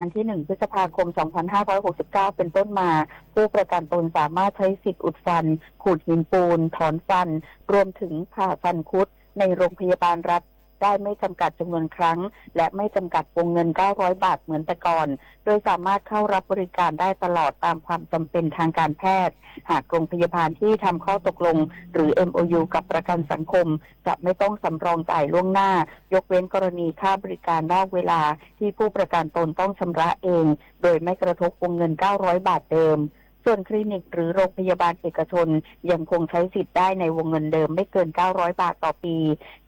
อันที่ หนึ่ง พฤษภาคม สองพันห้าร้อยหกสิบเก้า เป็นต้นมา ผู้ประกันตนสามารถใช้สิทธิ์อุดฟัน ขูดหินปูน ถอนฟัน รวมถึงผ่าฟันคุดในโรงพยาบาลรัฐได้ไม่จำกัดจำนวนครั้ง และไม่จำกัดวงเงิน เก้าร้อย บาทเหมือนแต่ก่อน โดยสามารถเข้ารับบริการได้ตลอดตามความจำเป็นทางการแพทย์ หากโรงพยาบาลที่ทำข้อตกลง หรือ เอ็มโอยู กับประกันสังคม จะไม่ต้องสำรองจ่ายล่วงหน้า ยกเว้นกรณีค่าบริการนอกเวลาที่ผู้ประกันตนต้องชำระเอง โดยไม่กระทบวงเงิน เก้าร้อย บาทเดิม ส่วนคลินิกหรือโรงพยาบาลเอกชน ยังคงใช้สิทธิ์ได้ในวงเงินเดิมไม่เกิน เก้าร้อย บาทต่อปี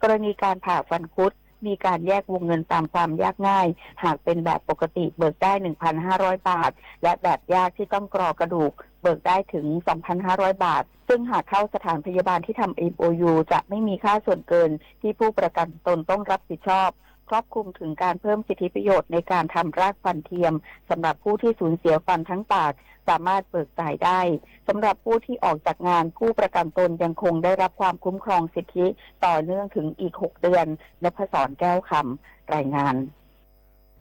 กรณีการผ่าฟันคุด มีการแยกวงเงินตามความยากง่าย หากเป็นแบบปกติเบิกได้ หนึ่งพันห้าร้อย บาท และแบบยากที่ต้องกรอกระดูก เบิกได้ถึง สองพันห้าร้อย บาท ซึ่งหากเข้าสถานพยาบาลที่ทำ เอ็มโอยู จะไม่มีค่าส่วนเกินที่ผู้ประกันตนต้องรับผิดชอบ ครอบคลุมถึงการเพิ่มสิทธิประโยชน์ในการทำรากฟันเทียม สำหรับผู้ที่สูญเสียฟันทั้งปาก สามารถเบิกจ่ายได้ สำหรับผู้ที่ออกจากงาน ผู้ประกันตนยังคงได้รับความคุ้มครองสิทธิต่อเนื่องถึงอีก หก เดือน นพศร แก้วคำ รายงาน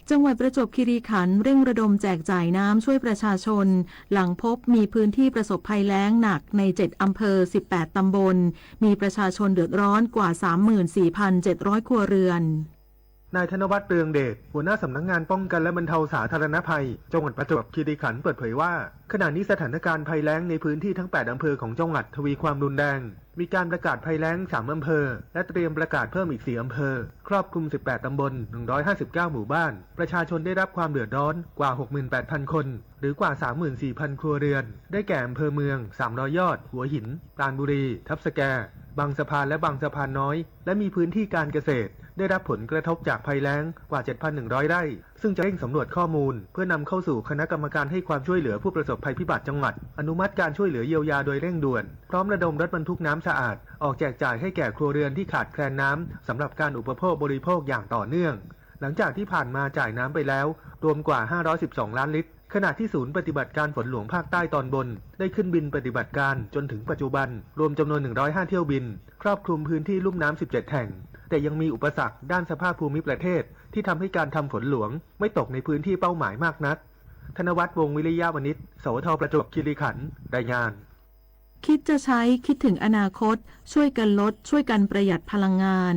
จังหวัดประจวบคีรีขันธ์เร่งระดมแจกจ่ายน้ำช่วยประชาชน หลังพบมีพื้นที่ประสบภัยแล้งหนักใน เจ็ด อำเภอ สิบแปด ตำบล มีประชาชนเดือดร้อนกว่า สามหมื่นสี่พันเจ็ดร้อย ครัวเรือน นายธนวัฒน์ เรืองเดช หัวหน้าสำนักงานป้องกันและบรรเทาสาธารณภัย จังหวัดประจวบคีรีขันธ์เปิดเผยว่า ขณะนี้สถานการณ์ภัยแล้งในพื้นที่ทั้ง แปด อำเภอของจังหวัดทวีความรุนแรง มีการประกาศภัยแล้ง สาม อำเภอ และเตรียมประกาศเพิ่มอีก สี่ อำเภอ ครอบคลุม สิบแปด ตำบล หนึ่งร้อยห้าสิบเก้า หมู่บ้าน ประชาชนได้รับความเดือดร้อนกว่า หกหมื่นแปดพัน คน หรือกว่า สามหมื่นสี่พัน ครัวเรือน ได้แก่อำเภอเมือง สามร้อยยอด หัวหิน ปราณบุรี ทับสแก บางสะพานและบางสะพานน้อย และมีพื้นที่การเกษตร ได้รับผลกระทบจากภัยแล้งกว่า เจ็ดพันหนึ่งร้อย ไร่ ซึ่งจะเร่งสำรวจข้อมูล เพื่อนำเข้าสู่คณะกรรมการให้ความช่วยเหลือผู้ประสบภัยพิบัติจังหวัด อนุมัติการช่วยเหลือเยียวยาโดยเร่งด่วน พร้อมระดมรถบรรทุกน้ำสะอาด ออกแจกจ่ายให้แก่ครัวเรือนที่ขาดแคลนน้ำสำหรับการอุปโภคบริโภคอย่างต่อเนื่อง หลังจากที่ผ่านมาจ่ายน้ำไปแล้วรวมกว่า ห้าร้อยสิบสอง ล้านลิตร ขณะที่ศูนย์ปฏิบัติการฝนหลวงภาคใต้ตอนบน ได้ขึ้นบินปฏิบัติการจนถึงปัจจุบัน รวมจำนวน หนึ่งร้อยห้า เที่ยวบิน ครอบคลุมพื้นที่ลุ่มน้ำ สิบเจ็ด แห่ง แต่ยังมีอุปสรรคด้านสภาพภูมิประเทศ ที่ทำให้การทำฝนหลวงไม่ตกในพื้นที่เป้าหมายมากนัก ธนวัฒน์ วงศ์วิริยะวณิช สวท ประจวบคีรีขันธ์ รายงาน คิดจะใช้ คิดถึงอนาคต ช่วยกันลด ช่วยกันประหยัดพลังงาน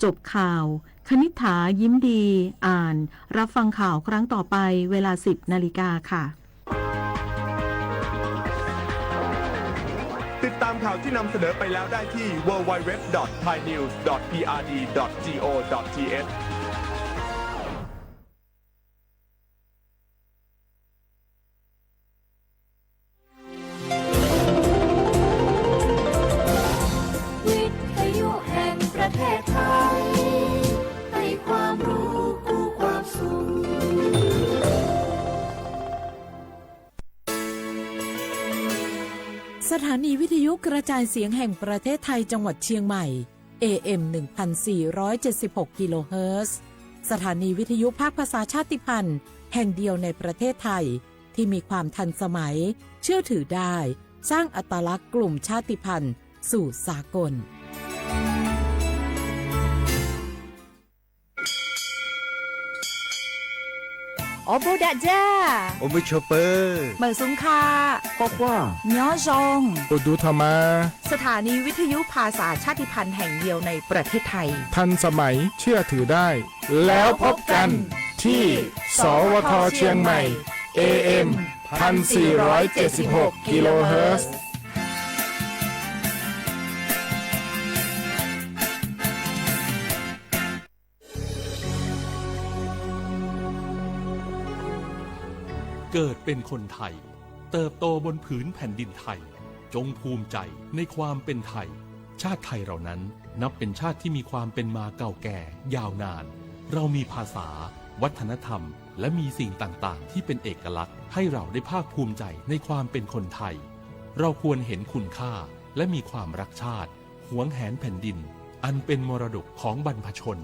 จบข่าว คณิษฐา ยิ้มดี อ่าน รับฟังข่าวครั้งต่อไป เวลา สิบ นาฬิกาค่ะ ติดตามข่าวที่นำเสนอไปแล้วได้ที่ ดับเบิลยู ดับเบิลยู ดับเบิลยู ดอท ไทยนิวส์ ดอท พีอาร์ดี ดอท จี โอ ดอท ที เอช วิทยุแห่งประเทศไทย ให้ความรู้คู่ความสุข สถานีวิทยุกระจายเสียงแห่งประเทศไทยจังหวัดเชียงใหม่ เอ เอ็ม หนึ่งพันสี่ร้อยเจ็ดสิบหก กิโลเฮิรตซ์ สถานีวิทยุภาคภาษาชาติพันธุ์แห่งเดียวในประเทศไทย ที่มีความทันสมัย เชื่อถือได้ สร้างอัตลักษณ์กลุ่มชาติพันธุ์สู่สากล အိၣ်ဘူးဒးကၠၢ် အိၣ်မုာ်ဆိးပၢၤ မုာ်ဆူၣ်ခး ကွၢ်ကွၢ် ညီယွင် အိၣ်ဒူထီၣ်မး สถานีวิทยุภาษาชาติพันธุ์แห่งเดียวในประเทศไทย ทันสมัย เชื่อถือได้ แล้วพบกันที่ สวท เชียงใหม่ เอ เอ็ม พันสี่ร้อยเจ็ดสิบหก กิโลเฮิรตซ์ เกิดเป็นคนไทย เติบโตบนผืนแผ่นดินไทย จงภูมิใจในความเป็นไทย ชาติไทยเรานั้นนับเป็นชาติที่มีความเป็นมาเก่าแก่ยาวนาน เรามีภาษา วัฒนธรรม และมีสิ่งต่างๆ ที่เป็นเอกลักษณ์ ให้เราได้ภาคภูมิใจในความเป็นคนไทย เราควรเห็นคุณค่า และมีความรักชาติ หวงแหนแผ่นดิน อันเป็นมรดกของบรรพชน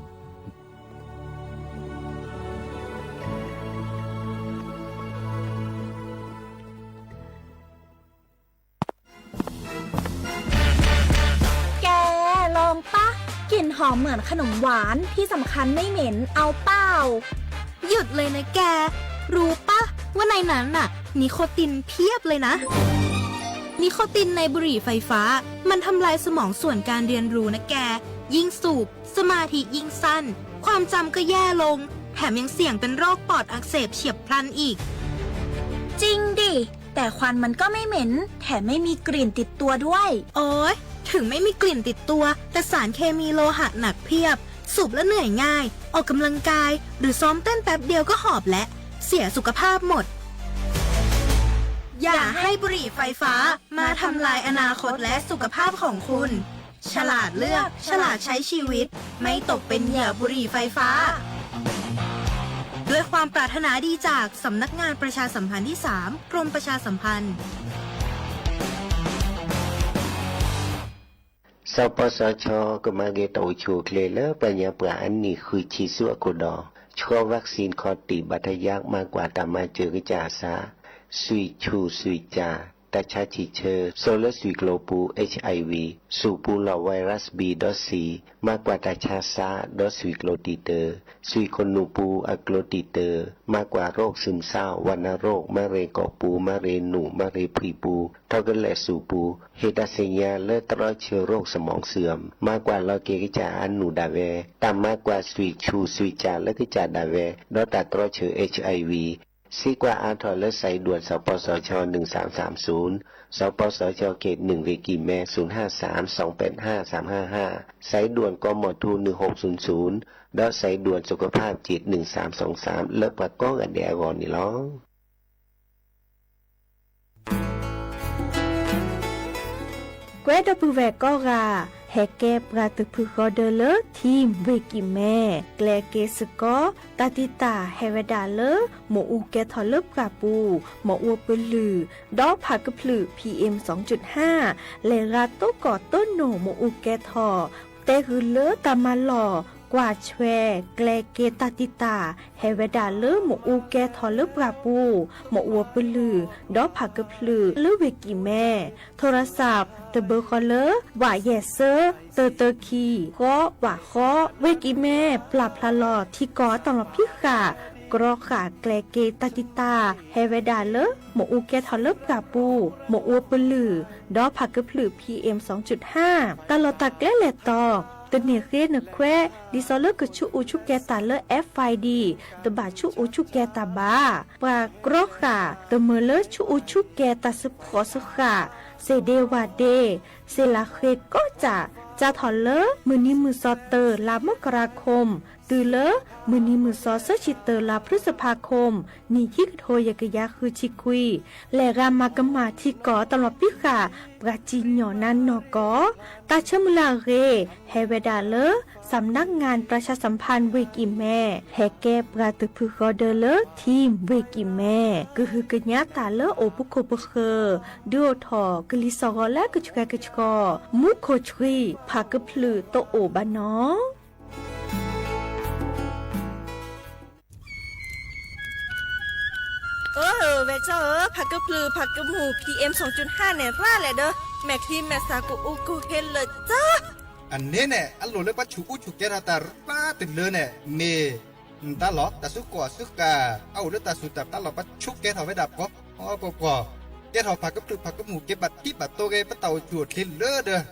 แก ลองปะ กลิ่นหอมเหมือนขนมหวาน ที่สำคัญไม่เหม็น เอาเปล่า หยุดเลยนะแก ในนั้นน่ะ นิโคตินเพียบเลยนะ นิโคตินในบุหรี่ไฟฟ้า มันทำลายสมองส่วนการเรียนรู้นะแก ยิ่งสูบ สมาธิยิ่งสั้น ความจำก็แย่ลง แถมยังเสี่ยงเป็นโรคปอดอักเสบเฉียบพลันอีก จริงดิ แต่ควันมันก็ไม่เหม็น แถมไม่มีกลิ่นติดตัวด้วย โอ๊ย ถึงไม่มีกลิ่นติดตัว แต่สารเคมีโลหะหนักเพียบ สูบแล้วเหนื่อยง่าย ออกกำลังกาย หรือซ้อมเต้นแป๊บเดียวก็หอบและ เสียสุขภาพหมด อย่าให้บุหรี่ไฟฟ้ามาทำลายอนาคตและสุขภาพของคุณ ฉลาดเลือก ฉลาดใช้ชีวิต ไม่ตกเป็นเหยื่อบุหรี่ไฟฟ้า ด้วยความปรารถนาดีจากสำนักงานประชาสัมพันธ์ที่สาม กรมประชาสัมพันธ์ สปสช กำลังเก็บตัวช่วยเคลียร์เรื่องปัญหาปลาอันนี้คือชีสุอโกดอ ช่วยวัคซีนคอตีบาดทะยักมากกว่าตามมาเจอกระจาสา สุยชูสุยจา ตาชาชีเชอ โซเลอร์สุยโกลปู เอชไอวี สูปูหลอดไวรัสบีดอทซี มากกว่าตาชาซา ดอทสุยโกลตีเตอ สุยคนหนูปูอโกลตีเตอ มากกว่าโรคซึมเศร้า วัณโรค มะเร็งกอกปู มะเร็งหนู มะเร็งผุยปู ทอกเกอร์แลตสูปู เฮตาเซญา เลิศตรอเชื้อโรคสมองเสื่อม มากกว่าลอเกกระจาอันหนูดาแว ต่ำมากกว่าสุยชูสุยจาเลิศกระจาดาแว ดอตตาตรอเชื้อเอชไอวี ซีกว่าอาทอเลิศสายด่วน สปสช หนึ่งสามสามศูนย์ สปสช เขตหนึ่ง เวกิแม ศูนย์ห้าสาม สองแปดห้า สามห้าห้า สายด่วน กมท หนึ่งหกศูนย์ศูนย์ ดอตสายด่วนสุขภาพจิต หนึ่งสามสองสาม เลิศปะก้องอเดอากรนี่ลอ ကွဲဒီပုၢ်ဝဲၢ်ကိးဂၤ ဟဲကဲပှၤတဖုဃီဒၢလၢ ထံၣ်ဝ့ၢ်ကံၣ်မဲ ကျဲက့ၤစ့ၢ်ကီး တၢ်တံာ်တာ်ဟဲဝဲဒၣ်လၢ မ့ၣ်အူကဲထီၣ်လၢပှၢ်ပူၤ မ့ၣ်အူပလုၢ် ဒီးဖးကဖျၢၣ် PM စင်ၣ်ကၠုၣ်ဟါ လဲၤရၤတိၢ်ကီၢ်တိၢ်နိၣ်မ့ၣ်အူကဲထီၣ် တဲဃုာ်လၢတၢ်မၤလီၢ် ကွၢ်ဆွဲ ကျဲက့ၤတၢ်တံာ်တာ် ဟဲဝဲဒၣ်လၢမ့ၣ်အူကဲထီၣ်လၢပှၢ်ပူၤ မ့ၣ်အူပလုၢ် ဒီးဖးကဖျၢၣ်လၢဝ့ၢ်ကံၣ်မဲ ထိရစး တဘၢဃီလၢ ဝးယဲၢ်စၢ တၢတၢခံ ဃီ ဝးဃီ ဝ့ၢ်ကံၣ်မဲ ပျၢ်ဖျါလီၤထံကီၢ်တၢ်လီၢ်ဖံးဃာ် ကြီဃာ်ကျဲက့ၤတၢ်တံာ်တာ် ဟဲဝဲဒၣ်လၢ မ့ၣ်အူကဲထီၣ်လၢပှၢ်ပူၤ မ့ၣ်အူပလုၢ် ဒီးဖးကဖျၢၣ် PM စင်ၣ်ကၠုၣ်ဟါ တၢ်လီၢ်တၢ်ကျဲလဲၤတီၤ တန့ၢ်ဃ့နခွဲး ဒ်သိးလၢကဆူၣ်အူဆူၣ်ကဲတၢ်လၢ FID တဘၣ်ဆူၣ်အူဆူၣ်ကဲတၢ်ဘၣ်. ပှၤကြီဃာ် တမၢလၢဆူၣ်အူဆူၣ်ကဲတၢ်စ့ၢ်ကီးစ့ၢ်ကီး စ့ၢ်ဒ့ဝၢ်ဒ့ စ့ၢ်လၢဃ့ကီးစၢ် စးထီၣ်လၢ မုၢ်နံၤမုၢ်သီ တၢ လါမကရၤခိၣ် တုၤလၢ မုၢ်နံၤမုၢ်သီ သၢဆံတၢ လါဖျုစဖါခိၣ် နံၣ်ခံကထိ ယဲၢ်ကယၤဃုဆံခွံ လဲၤဂၤမၤကမၣ်ထံကီၢ်တၢ်လီၢ်ဖံးဃာ် ပှၤစံၣ်ညီၣ်နါနီၢ်ကီၢ် တၢ်ဆၢမုၢ်လၢ်အဂ့ၢ် ဟဲဝဲဒၣ်လၢ စำนักงานประชาสัมพันธ์ ဝ့ၢ်ကံၣ်မဲ ဟဲကဲပှၤတဖုဃီဒၢလၢ ထံၣ်ဝ့ၢ်ကံၣ်မဲ ကဟုကညးတၢ်လၢအိၣ်ပူၤခိၣ်ပဃၢၤ ဒုးအိၣ်ထီၣ် ကလံၤစိးဂီၤလၢကဆှဲကဆှီ မူခိၣ်ဆှံ ဖးကဖျၢၣ်တအိၣ်ဘၣ်နီၤ အၢ ဝဲၢ်ကၠီဧၢ, ဖးကဖျၢၣ်ဖးကမူၣ် PM စင်ၣ်ကၠုၣ်ဟါန့ၣ် ရၣ်လဲၣ်ဒီး မဲာ်ချံမဲာ်သၣ်ကအိၣ်ကဟ့လၢာ်ကၠီ အန့ၣ်န့ၣ် အလိၣ်လၢပှၤဆူၣ်အူဆူၣ်ကဲထီၣ်တၢ်ရၣ်တလၢန့ၣ် မ့ၢ် တၢ်လီၢ် တၢ်စုကီၢ်စုဃၣ် အအိၣ်လၢတၢ်စူၢ်တၢ်သးလီၢ် ပှၤဆူၣ်ကဲထီၣ်ဝဲဒၣ်ပှီၤပှီၤပှီၤ, ကဲထီၣ်ဖးကဖျၢၣ်ဖးကမူၣ် ကဲဘၣ်တံၢ်ဘၣ်တိၢ်ဂ့ၤ ပတၢ်အိၣ်ဆူၣ်အိၣ်ချ့လၢာ်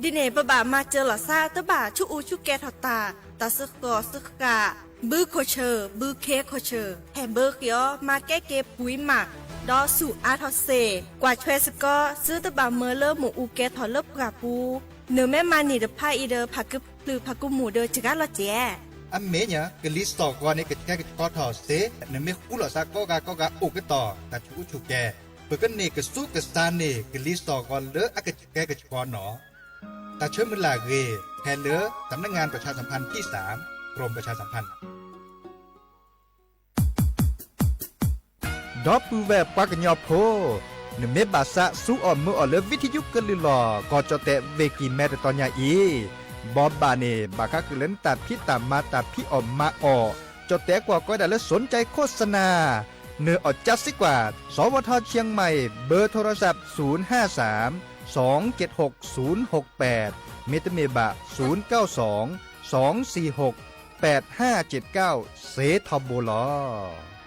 ဒီး ဒ်န့ၣ် ပဘၣ်မၤစၢၤလီၤသး တဘၣ်ဆူၣ်အူဆူၣ်ကဲထီၣ်တၢ် တၢ်စုကီၢ်စုဃၣ် ဘုခိၣ်ဆၢၣ် ဘုခ့ခိၣ်ဆၢၣ် ဟဲဘၢဃ့အီၤ မၤကဲက့ၤပှံၤမး ဒီးဆူၣ်အါထီၣ်စ့ၢ် ကွၢ်ဆွဲစ့ၢ်ကီး သုတဘၣ်မၢလၢမ့ၣ်အူကဲထီၣ်လၢပှၢ်ပူၤ နမ့ၢ်မၤန့ၢ်တဖၣ်အံၤဒီး ဖးကဖျၢၣ်ဖးကမူၣ်ဒီးစှၤလီၤစဲး အမ့ၢ်ညါ ကလံၤစိးဂီၤန့ၣ် ကဆှဲကဆှီထီၣ်စ့ၢ် နမ့ၢ်ဃူလိာ်သးကိးဂၤကိးဂၤအိၣ်ကတီၢ် တၢ်ဆူၣ်အူဆူၣ်ကဲ ပကန့ၢ်ကဆူးကစၢ်န့ၢ် ကလံၤစိးဂီၤလၢအကဆှဲကဆှီနီၤ တၢ်ဆၢမုၢ်လၢ်အဂ့ၢ် ဟဲလၢ สำนักงานประชาสัมพันธ์ที่สาม กรมประชาสัมพันธ์ ဒီပုၢ်ဝဲၢ်ပှၤကညီဖိ, နမ့ၢ်ဘၣ်သးစူအီၣ်မၢအီၣ်လၢ ဝံထယုကလုၢ်လီၢ် ကီၢ်ကၠီၣ်တဲၣ်ဝ့ၢ်ကံၣ်မဲတတီၤညါအံၤ, ဘီဘၣ်န့ၣ် ဘၣ်ဃးဃုာ်လၢနတၢ်ဖံးတၢ်မၤတၢ်ဖံးအီၣ်မၤအီၣ်, ကၠီၣ်တဲၣ်ကွၢ်ကီဒၣ်လၢ สนใจโฆษณา နၢၤအီၣ်ကၠၢ်စ့ၢ်ကီး, สวท เชียงใหม่ เบอร์โทรศัพท์ ศูนย์ห้าสาม สองเจ็ดหก ศูนย์หกแปด မ့တမ့ၢ်ဘၣ် ศูนย์เก้าสอง สองสี่หก แปดห้าเจ็ดเก้า စ့ၢ်ထီဘိလီၤ.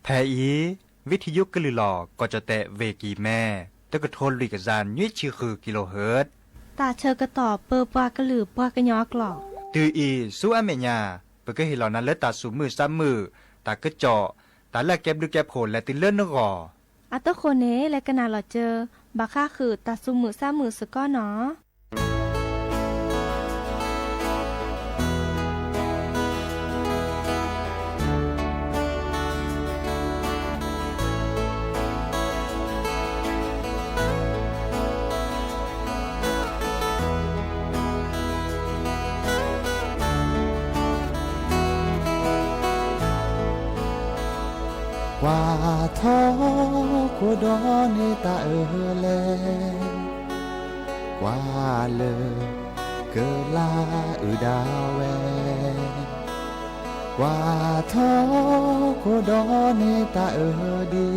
ဖဲအံၤ ဝံထံယိကလုာ်လီၤ ကီၢ်ကၠီၣ်တဲၣ် ဝ့ၢ်ကံၢ်မဲ တကထိလွံၢ်ကယၤနွံဆံဃု kilohertz တၢ်ဆၢကတီၢ်ပၢပှၤကလုာ်ပှၤကညီအကျိာ် တုၤအံၤဆူအမဲာ်ညါ ပကဟ့ၣ်လီၤနၤလၢတၢ်သူၣ်မုာ်သးမုာ်, တၢ်ကစီၣ်, တၢ်လၢအကဲဘျုးကဲဖှိၣ်လဲၤတုၤလၢနဂီၢ်. အတဃိန့ၣ် လဲၤကနၣ်လီၤစၢၤ ဘၣ်ဃးဃုာ်တၢ်သူၣ်မုာ်သးမုာ်စ့ၢ်ကီးနီၤ. ကွၢ်ထီၣ်ခိၣ်ဒီးန့ၢ်တၢ်အၢလဲၣ်, ကွၢ်လၢကလါအုၣ်ဒၣ်ဝဲ, ကွၢ်ထီၣ်ခိၣ်ဒီးန့ၢ်တၢ်အၢဒံ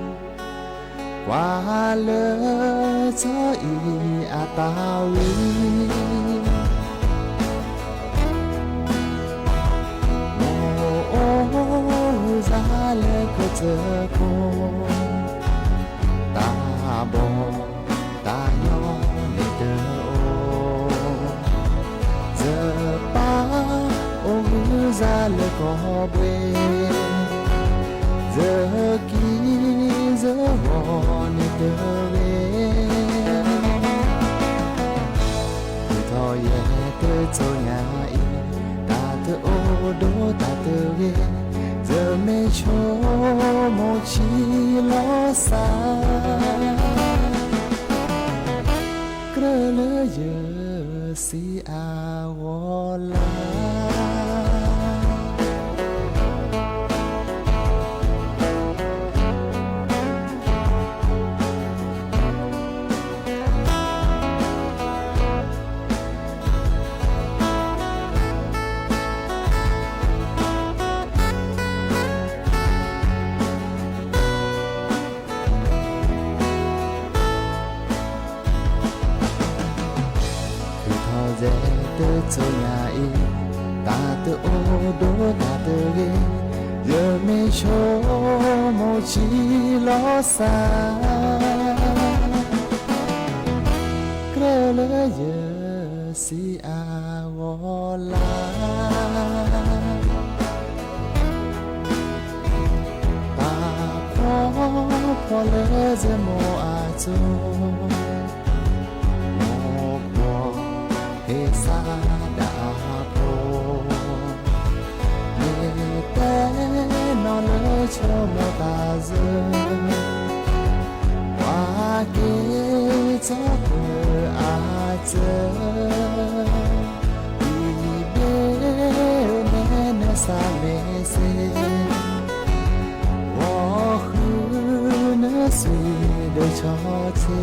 း, ကွၢ်လၢစီၤအံၤအတၢ်ဝံၤ မိၢ်အိၣ်ဂုၢ်စၢ်လၢကစၢၢ်ခိၣ်, တၢ်ဘီၣ်တၢ်ညီန့ၣ်တအိၣ်, ယပၢ်အိၣ်ဂုၢ်စၢ်လၢကီၢ်ဘှ့ၣ်, ယကံၢ်ယဂီၤန့ၣ်တဂ့ၤ. ထုးထီၣ်ယဲတစိၤညါအံၤ, တၢ်တအိၣ်ဒီးတၢ်တဂ့ၤ, ယမ့ၢ်ဆိမိၣ်ဆံးလီၤစၢ်, ကြၢးလၢယစံးအဂီၢ်လၢ ထုးထီၣ်ယဲတစိၤညါအံၤ, တၢ်တအိၣ်ဒီးတၢ်တဂ့ၤ, ယမ့ၢ်ဆိမိၣ်ဆံးလီၤစၢ်, ကြၢးလၢယစံးအဂီၢ်လၢ ပာ်ဖှိၣ်ဖှိၣ်လၢယမိၢ်အစိၤ, မိၢ်ပှီၤဟ့ၣ်စၢ်ဒၣ်အဖိ, မ့ၢ်တဲနီၢ်လၢဆိကမိၣ်တၢ်ယၢၤ, ပှၤက့ၤထီၣ်ပၢအစၢၤ, ဒ်ဘ့ၣ်နဲနဆါမ့ၢ်စ့ၢ်, ဂီၤဃုနစွံဒၢဆီ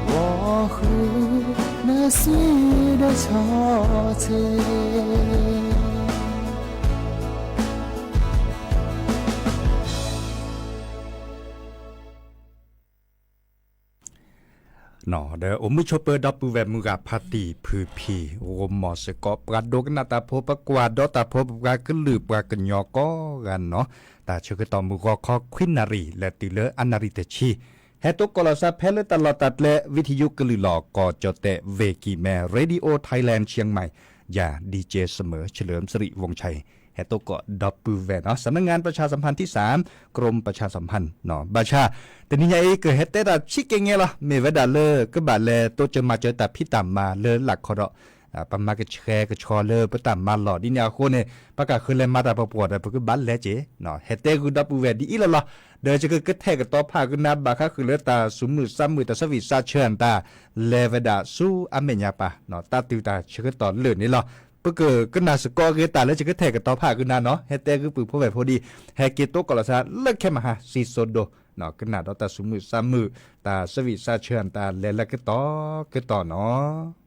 ဆ့, ဂီၤဃုနစွံဒၢဆီဆ့. ဒီးအိၣ်မုာ်ဆိးပၢၤဒီပုၢ်ဝဲၢ်မုၢ်ဂၤဖါတံၢ်ဖုဖံ, ဂိၢ်မီၢ်စ့ၢ်ကီး ပှၤဒိကနၣ်တၢ်ဖိ ပကွၢ်ဒီးတၢ်ဖိ ပပှၤကလုာ်ပှၤကညီကိးဂၤနီၢ်, တၢ်ဆၢကတီၢ်မုၢ်ဂီၤခီခွံနၣ်ရံၣ် လဲၤတုၤလၢအနၣ်ရံၣ်တဆံ, ဟဲတိကိးလီၤသးဖဲလၢတၢ်လီၢ်တၢ်ကျဲ ဝံထံယိကလုာ်လီၤ ကီၢ်ကၠီၣ်တဲၣ် ဝ့ၢ်ကံၢ်မဲ Radio Thailand Chiang Mai, ယၤ DJ စမၢၤ เฉลิมสิริวงศ์ชัย, ဟဲတိကိးဒီပုၢ်ဝဲၢ်နီၢ် สำนักงานประชาสัมพันธ์ที่สาม กรมประชาสัมพันธ์နီၢ်, ဘၣ်ဆၣ် တနံၤညါအံၤ ကဟဲတဲတၢ်ဆံးကဲငဲလီၤ, မ့ၢ်ဝဲဒၣ်လၢ ကဘၣ်လဲၤတိစၢၤမၤစၢၤတၢ်ဖံးတၢ်မၤလၢလာ်ခီဒီး ပမၤကဆှဲကဆှီလၢပတၢ်မၤလီၢ်ဒ်န့ၣ်အဃိန့ၣ် ပကဃုလဲၤမၤတၢ်ပပှီၢ်ဒီး ပကဘၣ်လဲၤက့ၤ, ဟဲတဲဂုာ်ဒီပုၢ်ဝဲၢ်ဒ်အံၤလီၤလီၤ, ဒီးယကကထဲၣ်ကတီၤဖးကနၣ်ဘၣ်ဃးဃုာ်လၢတၢ်သူၣ်မုာ်သးမုာ် တၢ်ဆၢဝံၣ်ဆၢဆၢတၢ် လဲၤဝဲဒၣ်ဆူအမဲာ်ညါပၢ်, တၢ်တုၤတၢ်ဆၢကတီၢ်လၢာ်န့ၣ်လီၤ. ပကကနၣ်စ့ၢ်ကီးအဂ့ၢ်တၢ်လၢယကထဲၣ်ကတီၤဖးကနၣ်နီၢ်, ဟဲတဲဂုာ်ပုၢ်ဖိဝဲၢ်ဖိဒ်အံၤ, ဟဲက့ၤတိကိးလီၤသးလၢခဲမဟါ စံၣ်စိၤဒိၣ်, ကနၣ်ဒီးတၢ်သူၣ်မုာ်သးမုာ် တၢ်ဆၢဝံၣ်ဆၢဆၢတၢ်လဲၤလၢကတီၢ်ကတီၢ်နီၢ်.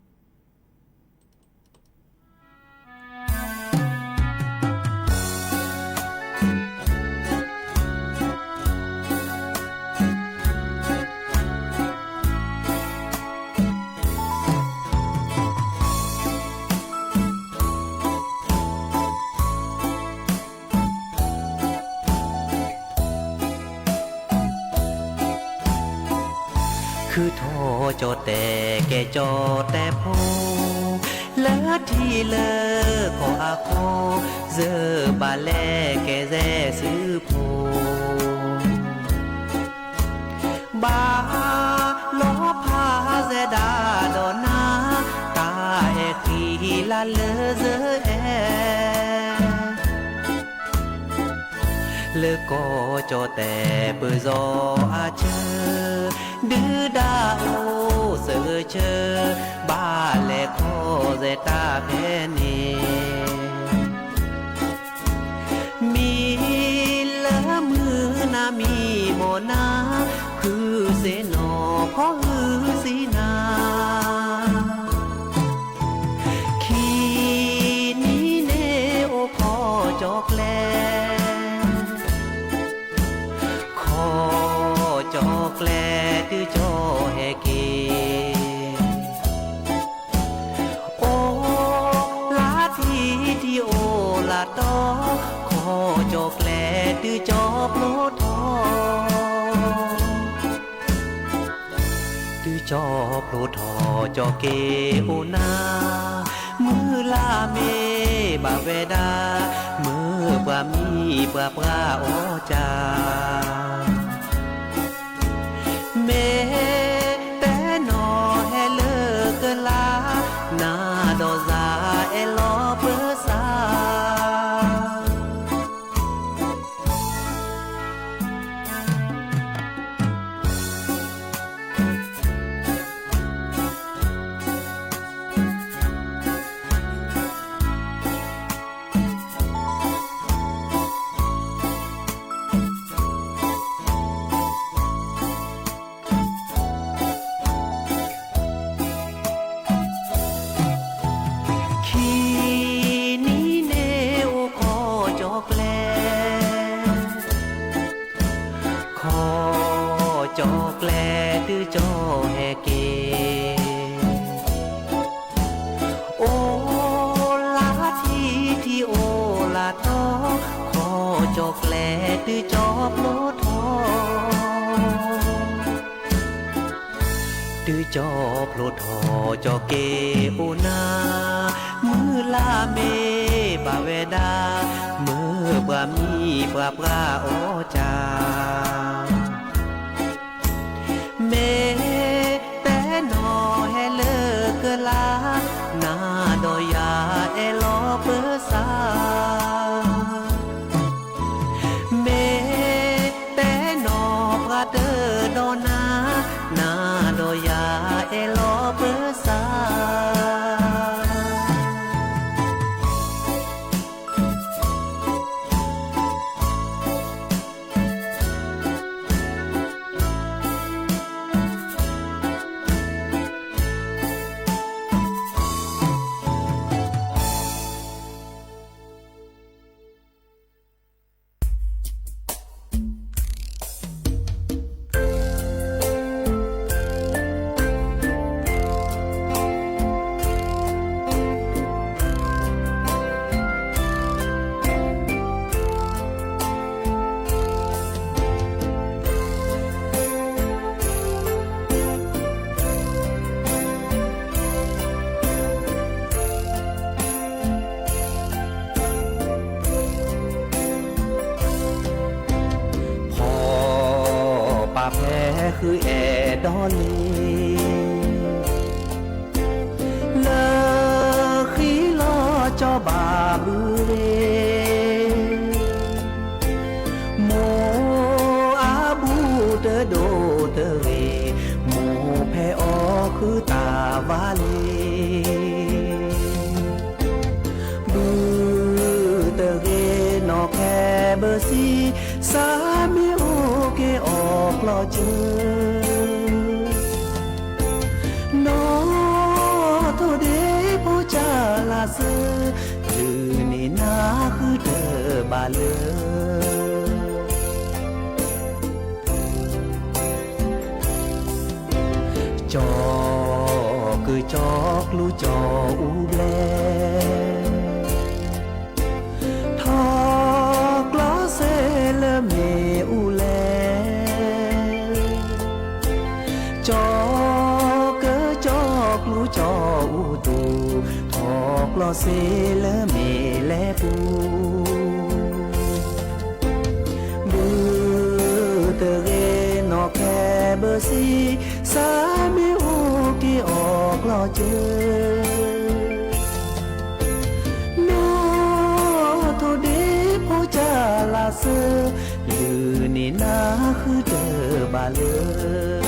ကၠီၣ်တဲၣ်ကဲကၠီၣ်တဲၣ်ဖိ, လၢထံလၢကီၢ်အဃိ, ယဘၣ်လဲၤကဲစဲးစုဖိ, ဘၣ်လီၤဖးစဲးဒၣ်ဒီးနၤ, တၢ်အဲၣ်ဃံလၤလၢစၢၤအဲၣ် လၢကီၢ်ကၠီၣ်တဲၣ်ပၢၢ်စီၤအဆၢ, ဒုၣ်ဒါအိၣ်စၢၤဆၢ, ဘၣ်လဲၤခီစဲးတၢ်ဖဲန့ၣ်, မံလၢမုၢ်နၤမံမီၢ်နၤ, ဃုစ့ၣ်နီၤခီဃုစံနၤ ခံနံၤန့ၣ်အိၣ်ခီကၠီၣ်ကျဲ, ခီကၠီၣ်ကျဲတုၤကၠီၣ်ဟဲက့ၤ, အိၣ်လၢထံထံအိၣ်လၢတီ, ခီကၠီၣ်ကျဲတုၤကၠီၣ်ဖျိထီၣ် တုၤကၠီၣ်ဖျိထီၣ်ကၠီၣ်က့ၤအိၣ်နၤ, မုၢ်လၢ်မ့ၢ်ဘၣ်ဝဲဒၣ်, မုၢ်ပှၤမံပှၤပှၢ်အီၣ်ကၢ, မ့ၢ်တဲနီၢ်ဟဲလၢကလါ, နၤဒီးယၤအဲၣ်လီၤပၢၤစၢ် ခံနံၤန့ၣ်အိၣ်ခီကၠီၣ်ကျဲ, ခီကၠီၣ်ကျဲတုၤကၠီၣ်ဟဲက့ၤ, အိၣ်လၢထံထံအိၣ်လၢတီ, ခီကၠီၣ်ကျဲတုၤကၠီၣ်ဖျိထီၣ် တုၤကၠီၣ်ဖျိထီၣ်ကၠီၣ်က့ၤအိၣ်နၤ, မုၢ်လၢ်မ့ၢ်ဘၣ်ဝဲဒၣ်, မုၢ်ပှၤမံပှၤပှၢ်အီၣ်ကၢ, မ့ၢ်တဲနီၢ်ဟဲလၢကလါ, နၤဒီးယၤအဲၣ်လီၤပၢၤစၢ် မ့ၢ်တဲနီၢ်ပှၤတၢၢ်ဒီးနၤ, နၤဒီးယၤအဲၣ်လီၤပၢၤစၢ်. ဖီၣ်ပာ်ဖဲဃုအဲၣ်ဒိးလံ လၢဃံလီၤကၠီဘၣ်ဘုရ့ၣ်, မိၢ်အဘူးတဒိၣ်တဂ့ၤ, မိၢ်ဖဲအီၣ်ဃုတၢ်ဝါလံ. ဘုတဂ့ၤနီၢ်ခဲဘၢဆံ, စးမ့ၢ်အိၣ်က့ၤအီၣ်ကျီၢ်စၢၤ နီၢ်ထိၣ်ဒ့ဖိကၢ်လၢ်စၢၤ, တုၤန့ၣ်နၤဃုတဘၣ်လၢ ကၠီၣ်ကုၢ်ကၠီၣ်ကျူကၠီၣ်အူဘျဲၣ်, ထီၣ်ကျီစဲလၢမ့ၣ်အူလဲၣ်, ကၠီၣ် ကၠီအူသူၣ်, ထီၣ်ကျီၢ်စ့လၢမ့ၢ်လဲၤပူၤ, ဘုတဂ့ၤနီၢ်ခဲဘၢစံ, စးမ့ၢ်အိၣ်က့ၤအီၣ်ကျီၢ်စ့ နီၢ်ထိၣ်ဒ့ဖိကၢ်လၢ်စၢ, လုၢ်န့ၢ်နၤဃုတဘၣ်လၢ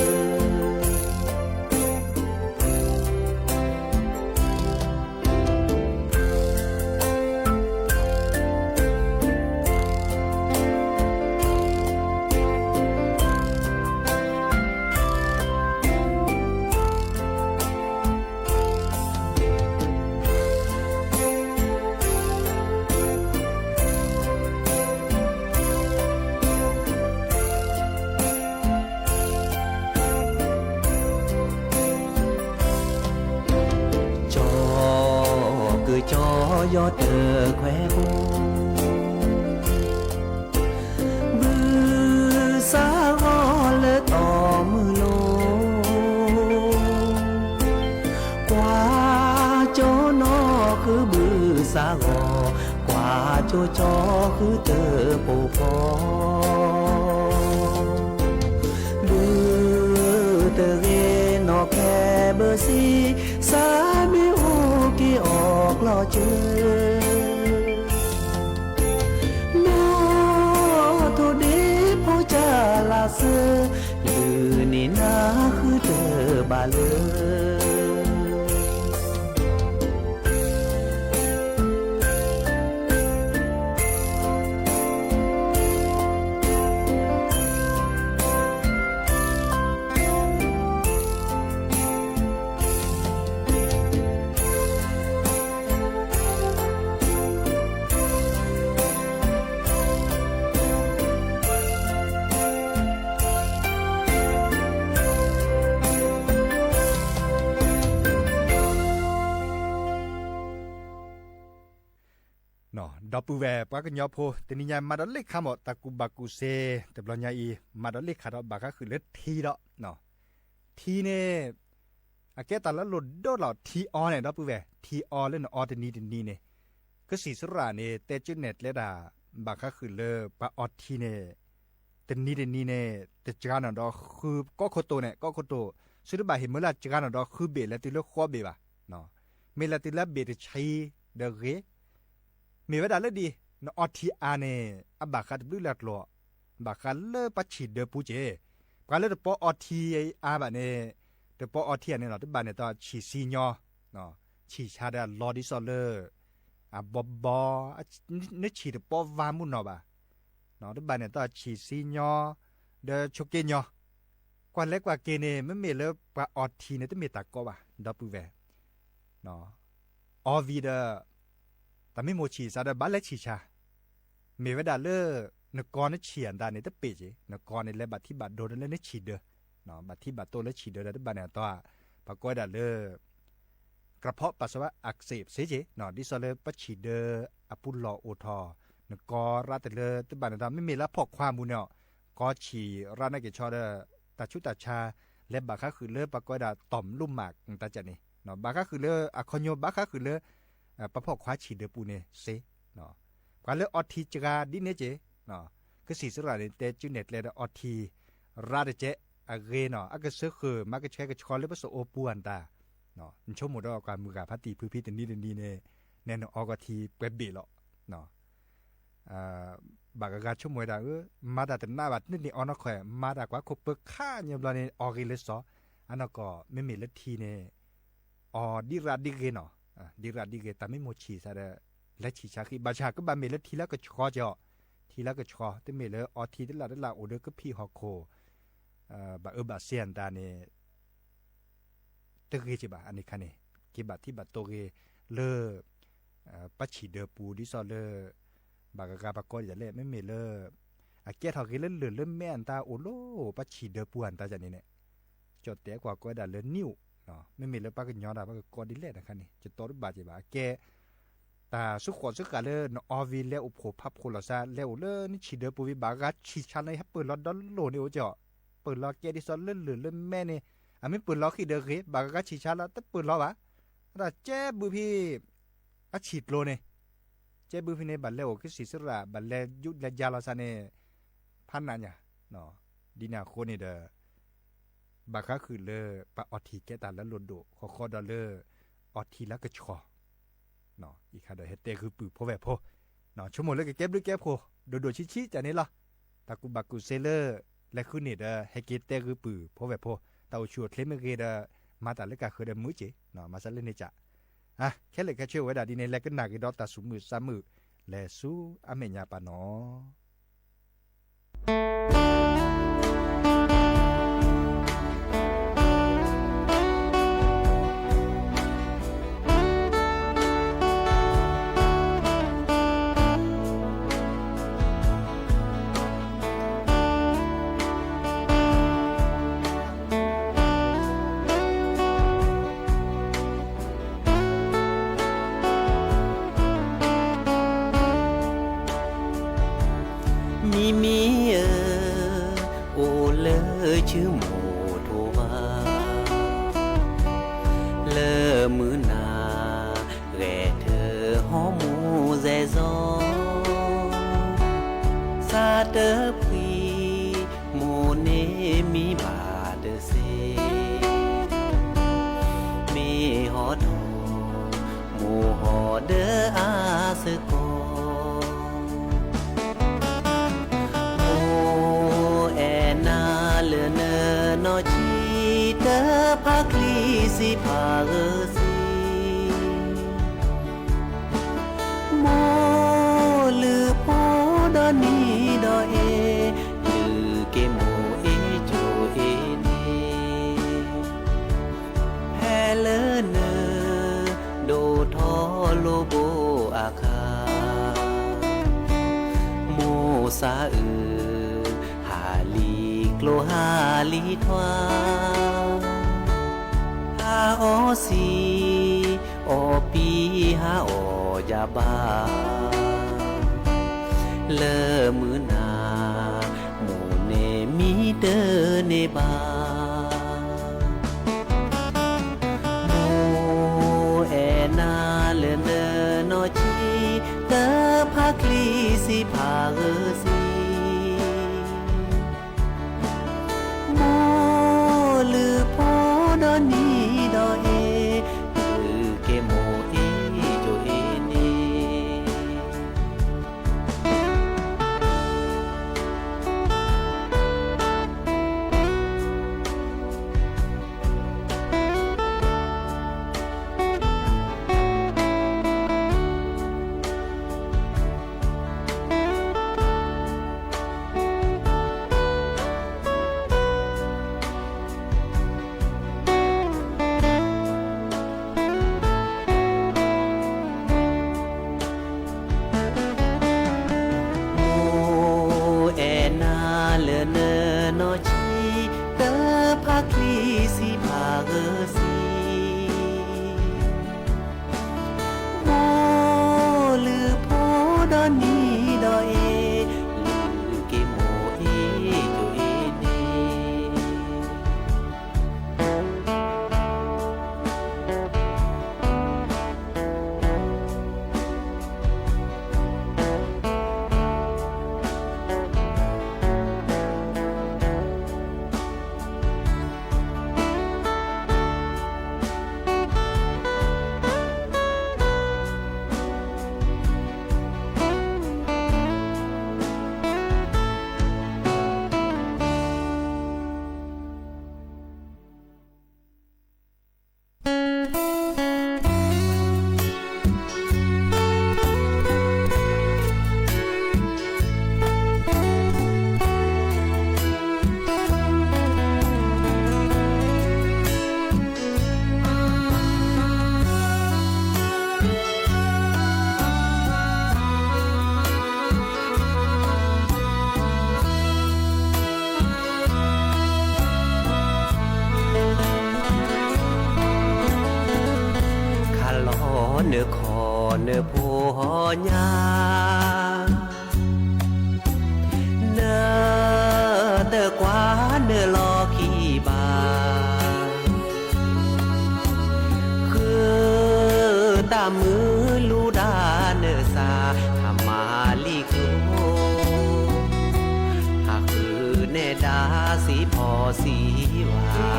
ကၠီကုၢ်ကၠီယီၤတခွဲးဖိ, ဘုစးဂီၤလၢတီၢ်မုၢ်လိၤ, ကွၢ်ကၠီနီၢ်ဃုဘုစးဂီၤ, ကွၢ်ကၠီကၠီဃုတပိာ်ဖီ ဘုတဂ့ၤနီၢ်ခဲဘၢစံ, စးမ့ၢ်အိၣ်က့ၤအီၣ်ကျီၢ်စၢ, နီၢ်ထိၣ်ဒ့ဖိကၢ်လၢ်စၢ, လုၢ်န့ၢ်နၤဃုတဘၣ်လၢ ဒီပုၢ်ဝဲၢ်ပှၤကညီဖိ တနံၤညါမၤဒီးလ့ၣ်ခါမး တၢ်ကူၣ်ဘၣ်ကူၣ်စ့ တဘျီညါအံၤ မၤဒီးလ့ၣ်ခါဒီးဘၣ်ဃးဃုာ်လၢထံဒီး ထံန့ၣ် အကဲတၢ်လၢလိၣ်ဒိၣ်လီၤ ထံအီန့ၣ် ဒီပုၢ်ဝဲၢ် ထံအီလၢနအီတနံၤတနံၤန့ၣ် ကစံၣ်စရၣ်န့ၣ် တဲကၠူနဲၣ်ကျဲတၢ် ဘၣ်ဃးဃုာ်လၢပှၤအီထံန့ၣ် တနံၤတနံၤန့ၣ် တစှၤနီၣ်ဒီးဃု ကီၢ်ခိၣ်တိၣ်န့ၣ် ကီၢ်ခိၣ်တိၣ် စုတဘၣ်ဟ့ၣ်မၢလၢစှၤနီၣ်ဒီးဃုဘ့ၣ်လဲၤတုၤလၢဃီဘ့ၣ်ဘၣ်, မ့ၢ်လဲၤတုၤလၢဘ့ၣ်တဆံဒီးဂ့ၤ မ့ၢ်ဝဲဒၣ်လၢဒ် နအီထံအါန့ၣ် အဘၣ်ဃးတဘျုးလၢ်ကျိၤ, ဘၣ်ဃးလၢပှၤဆံၣ်ဒၢပူၤက့ၤ, ပှၤလၢတပီအီထံအါဘၣ်န့ၣ်, တပီအီထံအါန့ၣ်လီၤ တဘၣ်န့ၣ်တၢ်ဆံၣ်ဆံညီ, ဆံၣ်ဆါဒီးလီၤဒ်သိးလၢ အဘီဘီ, နဆံၣ်တပီဝါမုၢ်နီၢ်ဘၣ်, တဘၣ်န့ၣ်တၢ်ဆံၣ်ဆံညီ ဒီးဆိးက့ညီ, ကွၢ်လဲကွၢ်က့ၤန့ၣ် မ့မ့ၢ်လၢပှၤအီထံန့ၣ် တမ့ၢ်တၢ်ကီဘၣ် ဒီပုၢ်ဝဲၢ် အီဝံၤဒီး တၢ်မ့ၢ်မိၣ်ဆံၣ်စးဒီး ဘၣ်လဲၤဆံၣ်ဆါ, မ့ၢ်ဝဲဒၣ်လၢ နကီနဆံၣ်အတၢ်န့ၣ် တပ့ၢ်က့ၤ, နကီန့ၣ် လဲၤဘၣ်ထံဘၣ်ဒိလၢနဆံၣ်ဒၢ, ဘၣ်ထံဘၣ်တိၢ်လၢဆံၣ်ဒၢဒီး တဘၣ်န့ၣ်အတီၢ်, ပှၤကိးဝဲဒၣ်လၢ กระเพาะปัสสาวะอักเสบ စ့ၢ်ကီး, ဒ်သိးလၢပှၤဆံၣ်ဒၢအပူၤလီၢ်အိၣ်ထီၣ်, နကီရၣ်တလၢ တဘၣ်န့ၣ်ဒီး မ့မ့ၢ်လၢအဖီၣ်ခွါအပူၤန့ၣ်, ကီဆံၣ်ရၣ်နာ်က့ၤဆီဒီး တၢ်ဆူးတၢ်ဆါ လဲၤဘၣ်ဃးဃုာ်လၢပှၤကိးဝဲဒၣ် ต่อมลูกหมาก တၢ်ကၢ်န့ၣ်, ဘၣ်ဃးဃုာ်လၢအခီပညီ ဘၣ်ဃးဃုာ်လၢ ပှၤဖီၣ်ခွါဆံၣ်ဒၢပူၤန့ၣ်စ့ၢ်, ပှၤလၢအီထံစှၤဒ်န့ၣ်က့ၤ, ကစံၣ်စရၣ်န့ၣ် တဲကၠူနဲၣ်ကျဲဒီးအီထံ ရၣ်တကဲးအဂ့ၤနီၤ အကဆၢဃုာ်မၤကဆှဲကဆှီလၢပစိာ်အိၣ်ပူၤအတၢ်, နဆိကမိၣ်ဒီးကွၢ်မုၢ်ဂၤဖါတံၢ်ဖုဖံတနံၤတနံၤန့ၣ်, နဲနအီကီၢ်ထံပှဲၤဘ့ၣ်လီၤ. ဘၣ်ဂၤဂၤဆိကမိၣ်ဝဲဒၣ်ဧၢ, မၤတၢ်တနးဘၣ် တန့ၢ်အီနီၢ်ခွဲး, မၤတၢ်ကွၢ်ခိၣ်ပၢၤခါညါဘျီန့ၣ် အီဂ့ၤလၢစီၤ, အနီၢ်ကီၢ် မ့မ့ၢ်လၢထံန့ၣ် အီဒံရၣ်ဒံဂ့ၤနီၤ, ဒံရၣ်ဒံဂ့ၤ တၢ်မ့ၢ်မိၣ်ဆံၣ်စးဒီး လဲၤဆံၣ်ဆါဃံ, ဘၣ်ဆၣ်ကဘၣ်မ့ၢ်လၢထံလၢကဆှီကီး, ထံလၢကဆှီ, တမ့ၢ်လၢအီထံတလၢ်တလၢ်အိၣ်ဒီးကဖံးဟီၣ်ခိၣ် ဘၣ်အၢဘၣ်စ့အတၢ်န့ၣ် တဂ့ၤက့ၤဘၣ် အန့ၣ်ခါန့ၣ်, က့ၤဘၣ်ထံဘၣ်တိၢ်ဂ့ၤလၢ ပှၤဆံၣ်ဒၢပူၤ ဒ်သိးလၢ ဘၣ်ဂၤဂၤပှၤကိးဒ်လဲၣ် မ့မ့ၢ်လၢ အကဲထီၣ်ဂ့ၤလၢလၢၢ်လၢမဲအတၢ်အိၣ်လီၤ ပှၤဆံၣ်ဒၢပူၤအတၢ်န့ၣ်န့ၣ်, ကၠီၣ်တဲကွၢ်ကိးဝဲဒၣ်လၢနံၣ်အိၣ်, မ့မ့ၢ်လၢပှၤကညီတၢ်ပှၤကကိးဒ်လဲၣ်တခါန့ၣ် ကတီတဘၣ်က့ၤဘၣ် အကဲ တၢ်ဆူဃိးဆူဃာ်လၢနအီဝံၤလဲၤအိၣ်ဖှိၣ်ဖးဖှိၣ်လီၤစါ လဲၤအိၣ်လၢနဆံၣ်ဒၢပူၤဝံၤ ဘၣ်ဂၤဆံၣ်ဆါန့ၣ် ဟဲပၢၢ်လီၤဒီလိၣ်န့ၣ်အိၣ်ကၠီၣ်, ပၢၢ်လီၤကဲဒ်သိးလၢလၢၢ်လၢမဲန့ၣ်, အမ့ၢ်ပၢၢ်လီၤဃံၣ်ဒီးဂ့ၤ, ဘၣ်ဂၤဂၤဆံၣ်ဆါလီၤ တပၢၢ်လီၤဘၣ်. အဒၣ်ကဲဘုဖဲ အဆံၣ်ကျိၤန့ၣ်, ကဲဘုဖဲန့ၣ် ဘၣ်လဲၤအိၣ်ကစံၣ်စရၣ် ဘၣ်လဲၤယူးလဲၤယၤလီၤသးန့ၣ် ဖးနးညါ, ဒ်န့ၣ်အဃိန့ၣ်ဒီး ဘၣ်ဃးဃုာ်လၢ ပှၤအီထံၣ်ကဲတၢ်လၢလိၣ်ဒိၣ် ဃီဃီဒီးလၢ အီထံၣ်လၢကဆှီ အံၤခါဒီးဟဲတဲဂုာ်ပုၢ်ဖိဝဲၢ်ဖိ, ဆိကမိၣ်လၢကကဲဘျုးကဲဖှိၣ် ဒိၣ်ဒိၣ်ဆံးဆံးတၢ်န့ၣ်လီၤ. တၢ်ကူၣ်ဘၣ်ကူၣ်သ့လၢ လဲၤဃုန့ၣ်ဒီး ဟဲက့ၤတဲဂုာ်ပုၢ်ဖိဝဲၢ်ဖိ, တၢ်အိၣ်ဆူၣ်အိၣ်ချ့မ့ၢ်ဂ့ၤဒီး မၤတၢ်လၢကဃၢၤဒီးမုာ်က့ၤ, မၤစၢၤလၢန့ၣ်ကး, ခဲလၢာ်ခဲဆ့အိၣ်ဝဲဒၣ်ဒ်န့ၣ် လဲၤကနၣ်က့ၤဒီးတၢ်သူၣ်မုာ်သးမုာ် လဲၤဆူအမဲာ်ညါပာ်နီၣ်. မံမံဧၢ, အိၣ်လၢဆူမိၢ်ထိးဘၣ်, လၢမုၢ်နၤ ဂဲၤထၢၣ်ဟီမူၤစဲၤစီၤ, စးတဖှံ မိၢ်န့ၣ်မံဘၣ်တစ့, မ့ၢ်ဟီဒီး မိၢ်ဟီဒီးအါစ့ၢ်ကီး, မိၢ်အဲၣ်နၤလၢနနီၢ်ဆံး တဖးချံစံးဖးဂၢၢ်စံး မိၢ်လုၢ်ဖိဒီးနံၤဒီးအ့, လုၢ်က့ၤမိၢ်အ့ၣ်ကၠိအ့ၣ်န့ၣ်, ဖဲလၢန ဒိၣ်ထီၣ်လိာ်ဘိအခါ, မိၢ်စးအုး ဟးလံကျိဟးလံထွါ, ဟးအီစံ အီပံဟးအီယၤဘၣ်, လၢမုၢ်နၤ မိၢ်န့ၣ်မံတန့ၢ်ဘၣ်. မိၢ်အဲၣ်နၤလၢနနီၢ်ဆံး တဖးချံစံးဖးဂၢၢ်စံး, မိၢ်လုၢ်ဖိဒီးနံၤဒီးအ့, လုၢ်က့ၤမိၢ်အ့ၣ်ကၠိအ့ၣ်န့ၣ်. မိၢ်အဲၣ်နၤလၢနနီၢ်ဆံး တဖးချံစံးဖးဂၢၢ်စံး, မိၢ်လုၢ်ဖိဒီးနံၤဒီးအ့, လုၢ်က့ၤမိၢ်အ့ၣ်ကၠိအ့ၣ်န့ၣ်. ခးလီၤနခီၣ်နဖိဟီညါ, နတကွၢ်နလီၢ်ခံဘၣ်. တၢ်မုာ်လူၤဒၣ်နသး ဟးမၤလံာ်ကျိ ဟးဃုန့ၢ်ဒၣ်စံးဖီစံးဝါ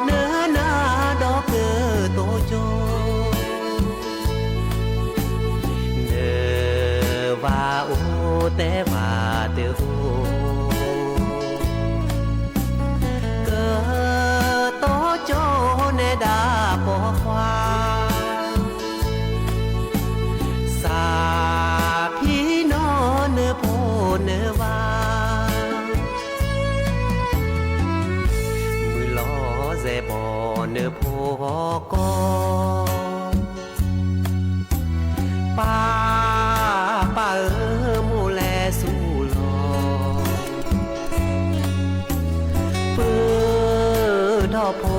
ဒီးနနၤဒီးကတိၤကၠိ နဘၣ်အိၣ်တဲဘၣ်တအိၣ် ကတိၤကၠိန့ၢ်ဒၣ်ပိာ်ခွါ စးဖံးနီၢ်နဖိနဝၤ မုၢ်လီၤစဲၤဘီၣ်နဖိကီၢ် ပၢ်ပၢ်ဧၢ မိၢ်လဲၤဆူလီၤ ပၢ်ဒီးဖိ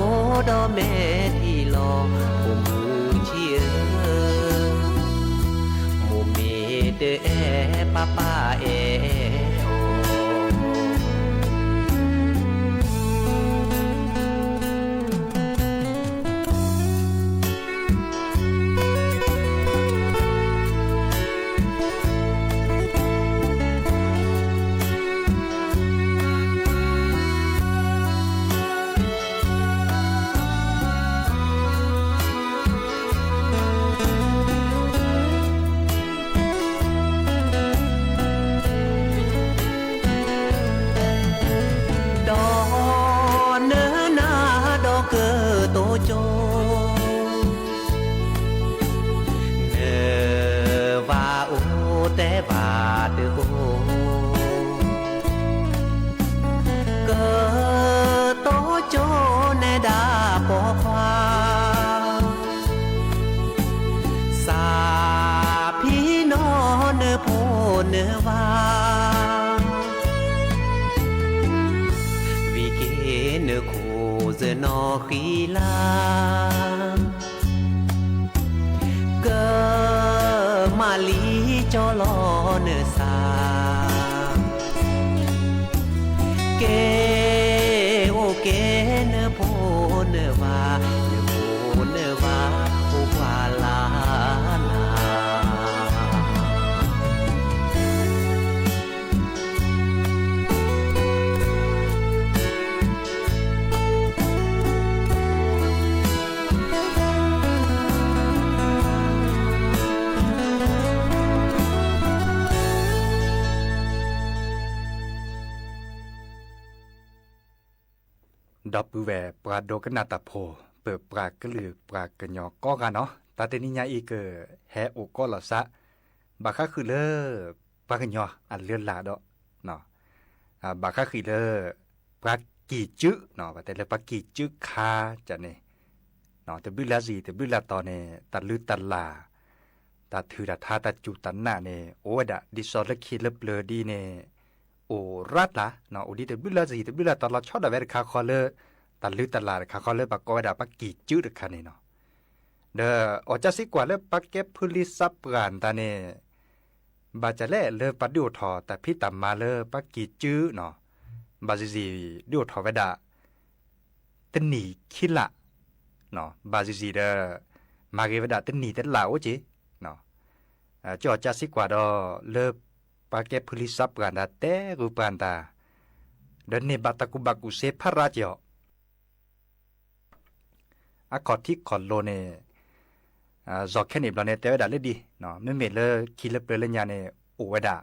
ဒီးမဲာ်ထံလီၤ အိၣ်မုာ်ဆံးဧၢ မိၢ်မ့ၢ်တအဲၣ် ပၢ်ပၢ်အဲၣ်အီၤ ဒီးနနၤဒီးကတိၤကၠိ နဘၣ်အိၣ်တဲဘၣ်တအိၣ် ကတိၤကၠိန့ၢ်ဒၣ်ပိာ်ခွါ စးဖံးနီၢ်နဖိနဝၤ ဝံၤက့ၤနခိၣ်စနီၤဃံလၤ ကမၤလံာ်ကၠီလီၤနသး ကဲအိၣ်ကဲနဖိနဝၤ နဖိနဝၤအိၣ်ပှၤလၢ်လၢ် ဒီပုၢ်ဝဲၢ်ပှၤဒိကနၣ်တၢ်ဖိ ပပှၤကလုာ်ပှၤကညီကိးဂၤနီၤ, တၢ်တနံၤညါအံၤကဟဲအိၣ်ကိးလီၤစး ဘၣ်ဃးဃုာ်လၢပှၤကညီအလၢလာ်ဒီး ဘၣ်ဃးဃုာ်လၢ ပှၤကံၢ်စုနီၤ, ပတဲလၢပှၤကံၢ်စုခါကန့ၣ် တဘျုးလၢ်စံၣ် တဘျုးလၢ်တီၤန့ၣ် တၢ်လုၢ်တၢ်လၢ် တၢ်ထုးတၢ်ထါ တၢ်စူၢ်တၢ်နာ်န့ၣ် အိၣ်ဝဲဒၣ်ဒ်သိးလၢခံလၢပျၢၤဒ်န့ၣ် အိၣ်ရၣ်တၢ်နီၤ, အိၣ်ဒ်တဘျုးလၢ်စံၣ် တဘျုးလၢ်တီၤလီၤဆီဒၣ်ဝဲတခါဃီလၢ တၢ်လုၢ်တၢ်လၢ်တခါဃီလၢပှၤကိးဝဲဒၣ်ပှၤကံၢ်စုတခါန့ၣ်နီၤ. ဒီးအီၤကစံးကွၢ်လၢပှၤကဲဖုလံစးပှၢ်နတၢ်န့ၣ် ဘၣ်စၢၤလဲၣ်လၢပှၤဒုးအိၣ်ထီၣ်တၢ်ဖံးတၢ်မၤလၢပှၤကံၢ်စုနီၤ, ဘၣ်စံၣ်စံၣ်ဒုးအိၣ်ထီၣ်ဝဲဒၣ် တနံၣ်ခံလါ, ဘၣ်စံၣ်စံၣ်ဒီး မၤဂ့ၤဝဲဒၣ်တနံၣ်တလါအိၣ်က့ၤ, ကၠီၣ်ကၠၢ်စံးကွၢ်ဒီး လၢပှၤကဲဖုလံစးပှၢ်နတၢ်တဲဂုာ်ပှၤနတၢ် ဒီးန့ၢ်ဘၣ်တၢ်ကူၣ်ဘၣ်ကူၣ်သ့ဖးရါက့ၤအီၤ အခီၣ်ထံးခီၣ်လိၤန့ၣ် စီၤခဲန့ၣ်ဘျီန့ၣ် တဲဝဲဒၣ်လၢဒ် မ့မ့ၢ်လၢခံလၢပျၢၤလၢညါန့ၣ် အိၣ်ဝဲဒၣ်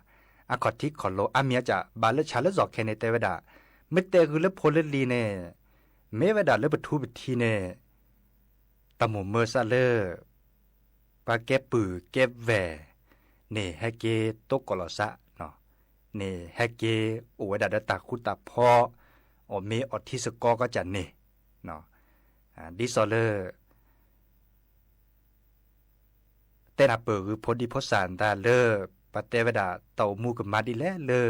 အခီၣ်ထံးခီၣ်လိၤ အါမံၤအါကၢ် ဘၣ်လၢဆၣ်လၢစီၤခဲန့ၣ်တဲဝဲဒၣ် မ့ၢ်တဲဂုာ်လၢဖိလၢလံၤန့ၣ် မ့ၢ်ဝဲဒၣ်လၢပထူပထံးန့ၣ် တၢ်မိၣ်မၢစးလၢ ပှၤကဲပုၢ်ကဲဝဲၢ်န့ၣ် ဟဲက့ၤတိကိးလီၤစး န့ၣ်ဟဲက့ၤအိၣ်ဝဲဒၣ်ဒီးတၢ်ဃူတၢ်ဖိး အီၣ်မ့ၤအီထံစကီကီကၢ်န့ၣ် ဒ်သိးလၢ တဲနၢ်ပၢၢ်ဂုာ်ဖိဒံဖိသၣ်နတၢ်လၢ ပတဲဝဲဒၣ်တၢ်အိၣ်မူကမၤဒ်လဲၣ်လၢ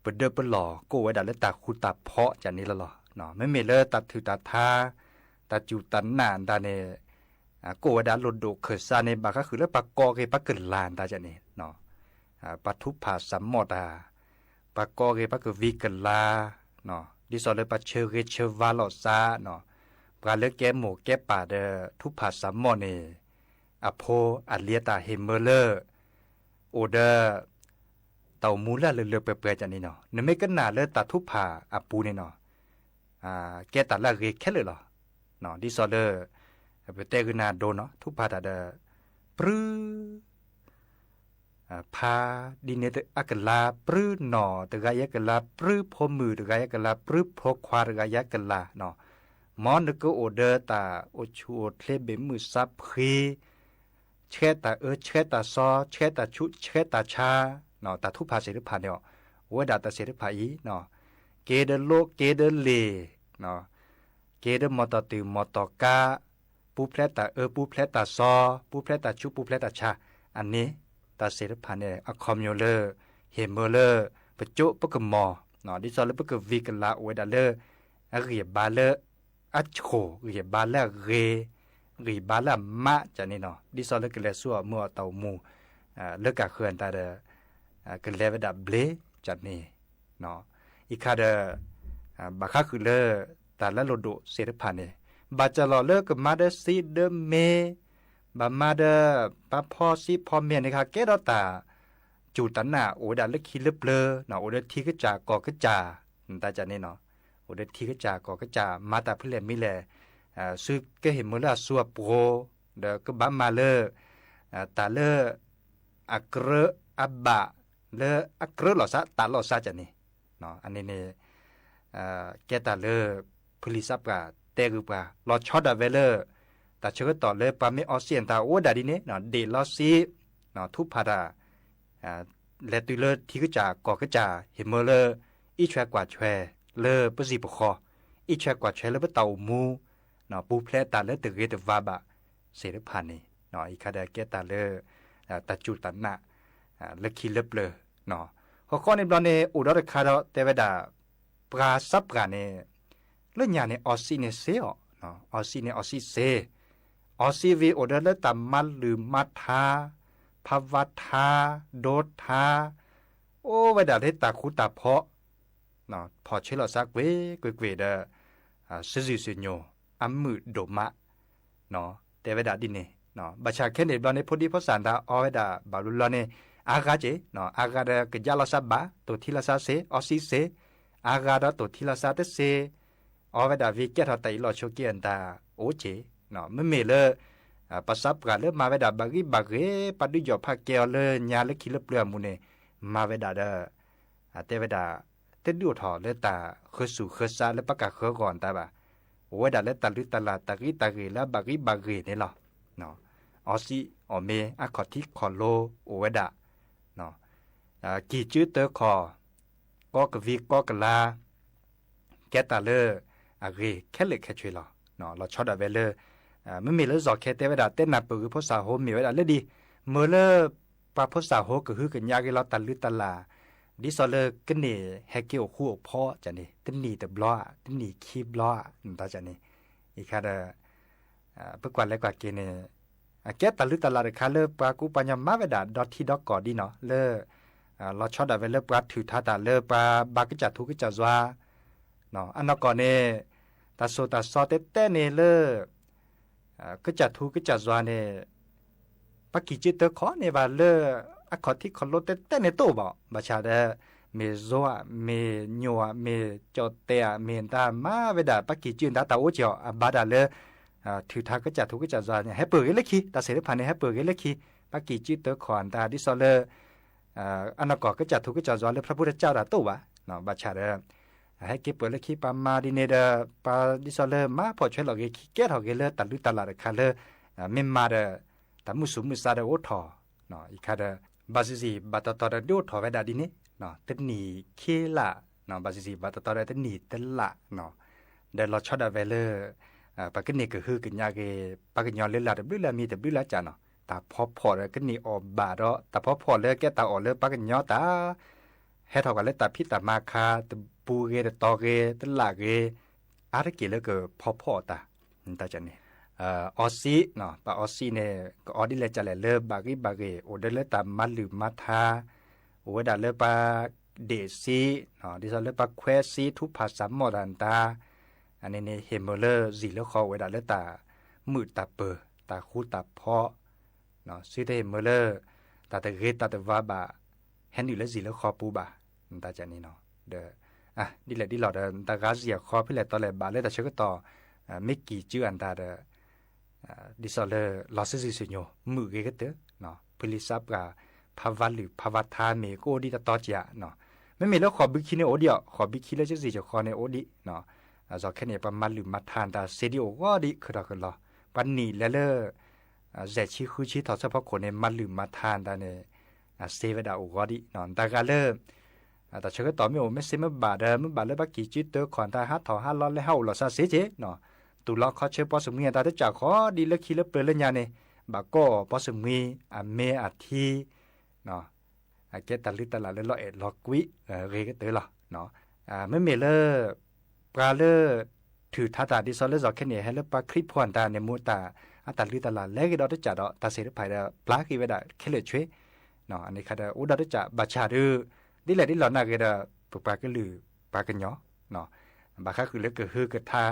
ပဒၢပလီၢ်ကအိၣ်ဝဲဒၣ်လၢတၢ်ဃူတၢ်ဖိးကၢ်န့ၣ်လီၤလီၤ. မ့မ့ၢ်လၢတၢ်ထုးတၢ်ထါ တၢ်စူၢ်တၢ်နာ်နတၢ်န့ၣ် ကအိၣ်ဝဲဒၣ်လိၣ်ဒိၣ်ခၢၣ်စးန့ၣ် ဘၣ်ဃးဃုာ်လၢပှၤကိးက့ၤပှၤကလၤနတၢ်ကၢ်န့ၣ် ပှၤထူးဖးစၢ်မီၣ်တၢ် ပှၤကိးက့ၤပှၤကဝံၤကလၤ ဒ်သိးလၢပှၤဆၢဂ့ၤဆၢဝါလိာ်စးနီၤ, ပှၤလၢကဲမိၢ်ကဲပၢ်ဒီး ထူးဖးစးမီၣ်န့ၣ် အဖိအလံၤအတၢ်ဟ့ၣ်မၢလၢ အိၣ်ဒီး တၢ်အိၣ်မူလၢအလၢာ်လၢာ်ပှဲၤပှဲၤကန့ၣ်နီၤ, နမ့ၢ်ကနၣ်လၢတၢ်ထူးဖးအပူၤန့ၣ်နီၤ, ကဲတၢ်လၢအဂ့ၤခဲလၢာ်လီၤ. ဒ်သိးလၢ ပတဲဂုာ်နၤဒိနီၤ, ထူးဖးတၢ်ဒီး ပြူ ဖါ ဒ်န့ၣ်အကလၤ, ပြူနီၢ်တဂၤအံၤအကလၤ, ပြူဖိမုၣ်တဂၤအံၤအကလၤ, ပြူဖိခွါတဂၤအံၤအကလၤနီၤ. မ်နကအိၣ်ဒီးတၢ်အိၣ်ဆူၣ်အိၣ်ချ့ဘ့ၣ်မုၢ်စးဖှံ, ဆှဲတၢ်အၢဆှဲတၢ်စီ, ဆှဲတၢ်ဆူးဆှဲတၢ်ဆါ, တၢ်ထူးဖးသ့ၣ်တဖၣ်န့ၣ် အိၣ်ဝဲဒၣ်တၢ်သ့ၣ်တဖၣ်အံၤ, က့ၤဒီးလိးက့ၤဒီးလ့ၢ် က့ၤဒီးမီၢ်တီၢ်တုၤမီၢ်တီၢ်ကါ, ပူၤဖျဲးတၢ်အၢပူၤဖျဲးတၢ်စီ, ပူၤဖျဲးတၢ်ဆူး ပူၤဖျဲးတၢ်ဆါ, အန့ၣ် တၢ်သ့ၣ်တဖၣ်န့ၣ် အခီပညီလၢ ဟ့ၣ်မၢလၢ ပကၠိပကမီၤ, ဒ်သိးလၢပကဝံၤကလၤအိၣ်ဝဲဒၣ်လၢ အဂံၢ်ဘါလၢအဆိၣ်, ဂံၢ်ဘါလၢအဂ့ၤ, ဂံၢ်ဘါလၢအမးကန့ၣ်နီၤ, ဒ်သိးလၢကလဲၤဆူအီၤမုၢ်အီၤတၢ်အိၣ်မူ လၢကဃၢၤအတၢ်ဒီး ကလဲၤဝဲဒၣ်ဘျ့ကန့ၣ် အံၤခါဒီး ဘၣ်ဃးဃုာ်လၢ တၢ်လၢလိၣ်ဒိၣ်သ့ၣ်တဖၣ်န့ၣ် ဘၣ်စၢၤလီၤလၢကမၤဒီးစံးဒီးမ့ၢ် ဘၣ်မၤဒီး ပှၤဖီစံးဖီမ့ၢ်န့ၣ်ခါ ကဲထီၣ်တၢ်စူၢ်တၢ်နာ် အိၣ်ဝဲဒၣ်လၢခံလၢပျၢၤ, အိၣ်ဒီးထံကစၢ်ကီၢ်ကစၢ် နတၢ်ကန့ၣ်နီၤ, အိၣ်ဒီးထံကစၢ်ကီၢ်ကစၢ် မၤတၢ်ဖဲလဲၣ်မ့ၢ်လဲၣ်, စုကဟ့ၣ်မၢလၢအစိအပှိၤ, ဒီးကဘၣ်မၤလၢ တၢ်လၢ အကြၢးအဘၣ် လၢအကြၢးလီၤသး တၢ်လီၤသးကန့ၣ်, အန့ၣ်န့ၣ် ကဲတၢ်လၢ ဖုလံာ်သးပှၢ်တဲဂုာ်ပှၤ လီၤဆီဒၣ်ဝဲလၢ တၢ်ဆၢကတီၢ်လၢပှၤမ့ၢ်အီစံးအတၢ်အိၣ်ဝဲဒၣ်ဒ်န့ၣ် ဒ့ၣ်လီၤစံး ထူးဖးတၢ် လဲၤတုၤလၢထံကစၢ်ကီၢ်ကစၢ် ဟ့ၣ်မၢလၢ အံးထွဲကွၢ်ထွဲလၢပစံာ်ပဃီ, အံးထွဲကွၢ်ထွဲလၢပတၢ်အိၣ်မူ ပူၤဖျဲးတၢ်လၢတဂ့ၤတဝါဘၣ်သ့ၣ်တဖၣ်န့ၣ် အံၤခါဒီးကဲတၢ်လၢ တၢ်စူၢ်တၢ်နာ် လၢခံလၢပျၢၤ ဃီဃီန့ၣ်ဘျီန့ၣ် အိၣ်ဒီးတခါဒီးတဲဝဲဒၣ် ပှၤသးပှၢ်န့ၣ် လၢညါန့ၣ် အီစံးန့ၣ်စ့အီၤ, အီစံးန့ၣ်အီစံးစ့, အီစံးဝံၤအိၣ်ဒီးလၢတၢ်မၤလုၢ်မၤထါ, ဖးဝါထါ, ဒိထါ, အိၣ်ဝဲဒၣ်လၢတၢ်ဃူတၢ်ဖိး, ဖီၣ်ဆၢလီၤသးကွ့ၢ်ကွ့ၢ်ကွ့ၢ်ဒီး စံးစူၢ်စံးညိၣ်အမုာ်ဒိၣ်မး တဲဝဲဒၣ်ဒ်န့ၣ်, ဘၣ်ဆၣ်ခဲန့ၣ်ဘျီန့ၣ် ဖိဒံဖိသၣ်တၢ်အီဝဲဒၣ်ဘၣ်ဘျီဘျီန့ၣ် အါဂၤက့ၤ, အါဂၤဒီးကယါလီၤသးဘၣ် တိၢ်ထံလီၤသးစ့ အီစံးစ့, အါဂၤဒီးတိၢ်ထံလီၤသးတစ့, အီဝဲဒၣ်ဝံၤကဲထီၣ်တၢ်အံၤလီၤဆိးက့အတၢ်အိၣ်က့ၤ, မ့မ့ၢ်လၢ ပှၤသးပှၢ်လၢမၤဝဲဒၣ်ဘၣ်ဂံၢ်ဘၣ်ဂ့ၤ ပှၤဒုးယီၣ်ဖးကဲအီၤလၢညါလၢခံလၢပျၢၤအမူးန့ၣ် မၤဝဲဒၣ်ဒီး တဲဝဲဒၣ် တဒုးအိၣ်ထီၣ်လၢတၢ်ဃုစူၢ်ဃုစါလၢပှၤကဃၢဂီၢ်တၢ်ဘၣ်, အိၣ်ဝဲဒၣ်လၢတၢ်လုၢ်တၢ်လၢ်တၢ်ဂံၢ်တၢ်ဂ့ၤလၢအဘၣ်ဂံၢ်ဘၣ်ဂ့ၤန့ၣ်လီၤ. အီစံးအီၣ်မ့ၢ်အခီၣ်ထံးခီၣ်လိအိၣ်ဝဲဒၣ် ကံၢ်ကၢတၢခီၣ် ကီကဝံၤကီကလါ ကဲတၢ်လၢအဂ့ၤခဲလၢာ်ခဲဆ့လီၤ. လီၤဆီဒၣ်ဝဲလၢ မ့မ့ၢ်လၢစီၤခဲတဲဝဲဒၣ် တဲနၢ်ပၢၢ်ဂ့ၤဖိသၣ်ဟိမ့ၢ်ဝဲဒၣ်လၢဒ် မ့ၢ်လၢ ပှၤဖိသၣ်ဟိကဟုကညးဂ့ၤလီၤတၢ်လုၢ်တၢ်လၢ် ဒ်သိးလၢကန့ၢ်ဟဲက့ၤအိၣ်ဃူအိၣ်ဖိးန့ၣ် တနံၣ်တဘျီဧါ တနံၣ်ခံဘျီဧါ နတၢ်န့ၣ် အံၤခါဒီး ပကွၢ်လဲၤကွၢ်က့ၤန့ၣ် အကဲတၢ်လုၢ်တၢ်လၢ်တခါလၢပှၤကူပှၤညီမၤဝဲဒၣ်ဒီထံဒီကီၢ်ဒ်နီၤ လၢ လီၤဆီဒၣ်ဝဲလၢပှၤထုးထါတၢ်လၢပှၤဘၣ်ကစၢ်ထူကစၢ်ယွၤ အနီၢ်ကီၢ်န့ၣ် တၢ်သိၣ်တၢ်သီတဲတဲန့ၣ်လၢ ကစၢ်ထူကစၢ်ယွၤန့ၣ် ပှၤကံၢ်ကၢတၢခီၣ်န့ၣ်ဘၣ်လၢ အခီၣ်ထံးခီၣ်လိတဲတဲန့ၣ်တအိၣ်ဘၣ် ဘၣ်ဆၣ်ဒီး မ့ၢ်ယိၤဧါ မ့ၢ်ညိၣ်ဧါ မ့ၢ်ကၠီၣ်တဲၣ်ဧါ မ့ၢ်တၢ်မၤဝဲဒၣ် ပှၤကံၢ်ကၢတၢ်တၢ်အိၣ်က့ၤအီၤ အဘၣ်ဒၣ်လၢ ထုးထါကစၢ်ထူကစၢ်ယွၤန့ၣ် ဟဲပၢၢ်ဂ့ၤလၢခံ တၢ်သ့ၣ်တဖၣ်န့ၣ် ဟဲပၢၢ်ဂ့ၤလၢခံ ပှၤကံၢ်ကၢတၢခီၣ်တၢ်ဒ်သိးလၢ အနီၢ်ကီၢ်ကစၢ်ထူကစၢ်ယွၤလၢဖျၢၣ်ဖိတၢ်ကၢ်တၢ်တအိၣ်ဘၣ် ဘၣ်ဆၣ်ဒီး ဟဲက့ၤပၢၢ်လၢခံ ပှၤမၤဒ်န့ၣ်ဒီး ပှၤဒ်သိးလၢမၤဖီၣ်ဆွဲလီၤဂ့ၤခံ ကဲထီၣ်ဂ့ၤလၢတၢ်လုၢ်တၢ်လၢ်တခါလၢ မ့ၢ်မၤဒီး တၢ်မုၢ်သူၣ်မုၢ်သးဒီးအိၣ်ထီၣ် အံၤခါဒီး ဘၣ်စံးစံး ဘၣ်တတီၤဒီးဒုးအိၣ်ထီၣ်ဝဲဒၣ်ဒ်န့ၣ် တနံၣ်ခံလါ ဘၣ်စံးစံး ဘၣ်တတီၤဒီးတနံၣ်တလါ ဒီးလီၤဆီဒၣ်ဝဲလၢ ပကန့ၢ်ကဟုကညးဂ့ၤ ပှၤကညီလၢလၢ်တဘျုးလၢ်မံၤတဘျုးလၢ်ကၢ်နီၤ တၢ်ဖီဖီၣ်ဒီးကန့ၢ်အီၣ်ဘၣ်ဒီး တၢ်ဖီဖီၣ်လၢကဲတၢ်အီၣ်လၢပှၤကညီတၢ် ဟဲထီၣ်ကွၢ်လၢတၢ်ဖံးတၢ်မၤအခါ တပူၤဂ့ၤတတီၤဂ့ၤ တလးဂ့ၤ အါတက့ၢ်လၢကဖီဖီၣ်အီၤတၢ် တၢ်န့ၣ် အီစံး ပှၤအီစံးန့ၣ် ကအီဒ်လဲၣ်ကလဲၣ်လၢဘၣ်ဂံၢ်ဘၣ်ဂ့ၤ အိၣ်ဒီးလၢတၢ်မၤလုၢ်မၤထါ အိၣ်ဝဲဒၣ်လၢပှၤဒ့ၣ်စံး ဒ်သိးလၢပှၤခွဲးစံး ထူးဖးစးမီၣ်တၢ်တၢ် အန့ၣ်န့ၣ် ဟ့ၣ်မၢလၢစံာ်လၢဃီအိၣ်ဝဲဒၣ်လၢတၢ်မုာ်တၢ်ပၢၤ တၢ်ဃူတၢ်ဖိး, စုတဟ့ၣ်မၢလၢ တၢ်တဂ့ၤတၢ်တဝါဘၣ် ဟဲနုာ်လၢစံာ်လၢဃီပူၤဘၣ်, နတၢ်န့ၣ်နီၤ, ဒီး ဒ်လဲၣ်ဒ်လဲၣ်ဒီး နတၢ်ဂၤစံာ်အဃီ ဖဲလဲၣ်တီလဲၣ်ဘၣ်လၢတၢ်ဆၢကတီၢ် မ့ၢ်ကံၢ်စုအတၢ်ဒီး ဒ်သိးလၢလီၤစုဆူၣ်စုညိ မုာ်ဂ့ၤကတၢၢ်, ဖုလံာ်စးပှၢ် ဖးဝါလုၢ်ဖးဝါထါမ့ၢ်ကအိၣ်ဒံးတတီကၢ်နီၤ, မ့မ့ၢ်လၢဃိာ်ဘုခံန့ၣ်အိၣ်ဒံးအီၤ, ဃိာ်ဘုခံလၢကစံာ်ကဃီန့ၣ်အိၣ်ဒံး, အစီၤခဲန့ၣ် ပှၤမၤလုၢ်မၤထါတၢ်စ့ဒံးအိၣ်ဂီၢ်ဒံး ခုၣ်ထီၣ်ခုၣ်လီၤ, ပှၤနံၣ်လဲၤလၢ စဲးဆံဃုဆံထီၣ်ဆၢဖီခိၣ်န့ၣ် မၤလုၢ်မၤထါတၢ်န့ၣ် စ့ဝဲဒၣ်အိၣ်ဂီၢ်ဒံး, တၢ်ဂၤလၢ တၢ်ဆၢကတီၢ်မ့ၢ်အိၣ်မ့ၢ်စ့မ့ၢ်ဘၣ်ဒီး မ့ၢ်ဘၣ်လၢပှၤကံၢ်စုတၢခီၣ်တၢ်ဟးထီၣ်ဟးလီၤလဲၤဟးအိၣ်လီၤစးစ့က့နီၤ, တူၢ်လီၤခီဆၢပီစၢ်မှံအတၢ်တကၢ်ဃီဒံးလၢခံလၢပျၢၤလၢညါန့ၣ်, ဘၣ်ကိးအီၤပီစၢ်မှံ အမ့ၢ်အထံ အကဲတၢ်လုၢ်တၢ်လၢ်လၢလီၤအဲၣ်လီၤကွံ ဂ့ၤကတၢၢ်လီၤ. မ့မ့ၢ်လၢ ပှၤလၢ ထုးထါတၢ်ဒ်သိးလၢစီၤခဲန့ၣ် ဟဲလၢပှၤခရံာ်ဖိအတၢ်န့ၣ် မ့ၢ်တၢ် အတၢ်လုၢ်တၢ်လၢ်လဲၤက့ၤဒီးတကၢ်ဒီး တၢ်သ့ၣ်တဖၣ်ဒီး ပျၢ်က့ၤဝဲဒၣ်ခဲလၢာ်ဆွ့, အန့ၣ်ခါဒီး အိၣ်ဒီးတကၢ်ဘၣ်ဆၣ်ဒီး ဒ်လဲၣ်ဒ်လဲၣ်နာ်ဂ့ၤဒီး ပပှၤကလုာ်ပှၤကညီ ဘၣ်ဃးဃုာ်လၢကဟုကထါ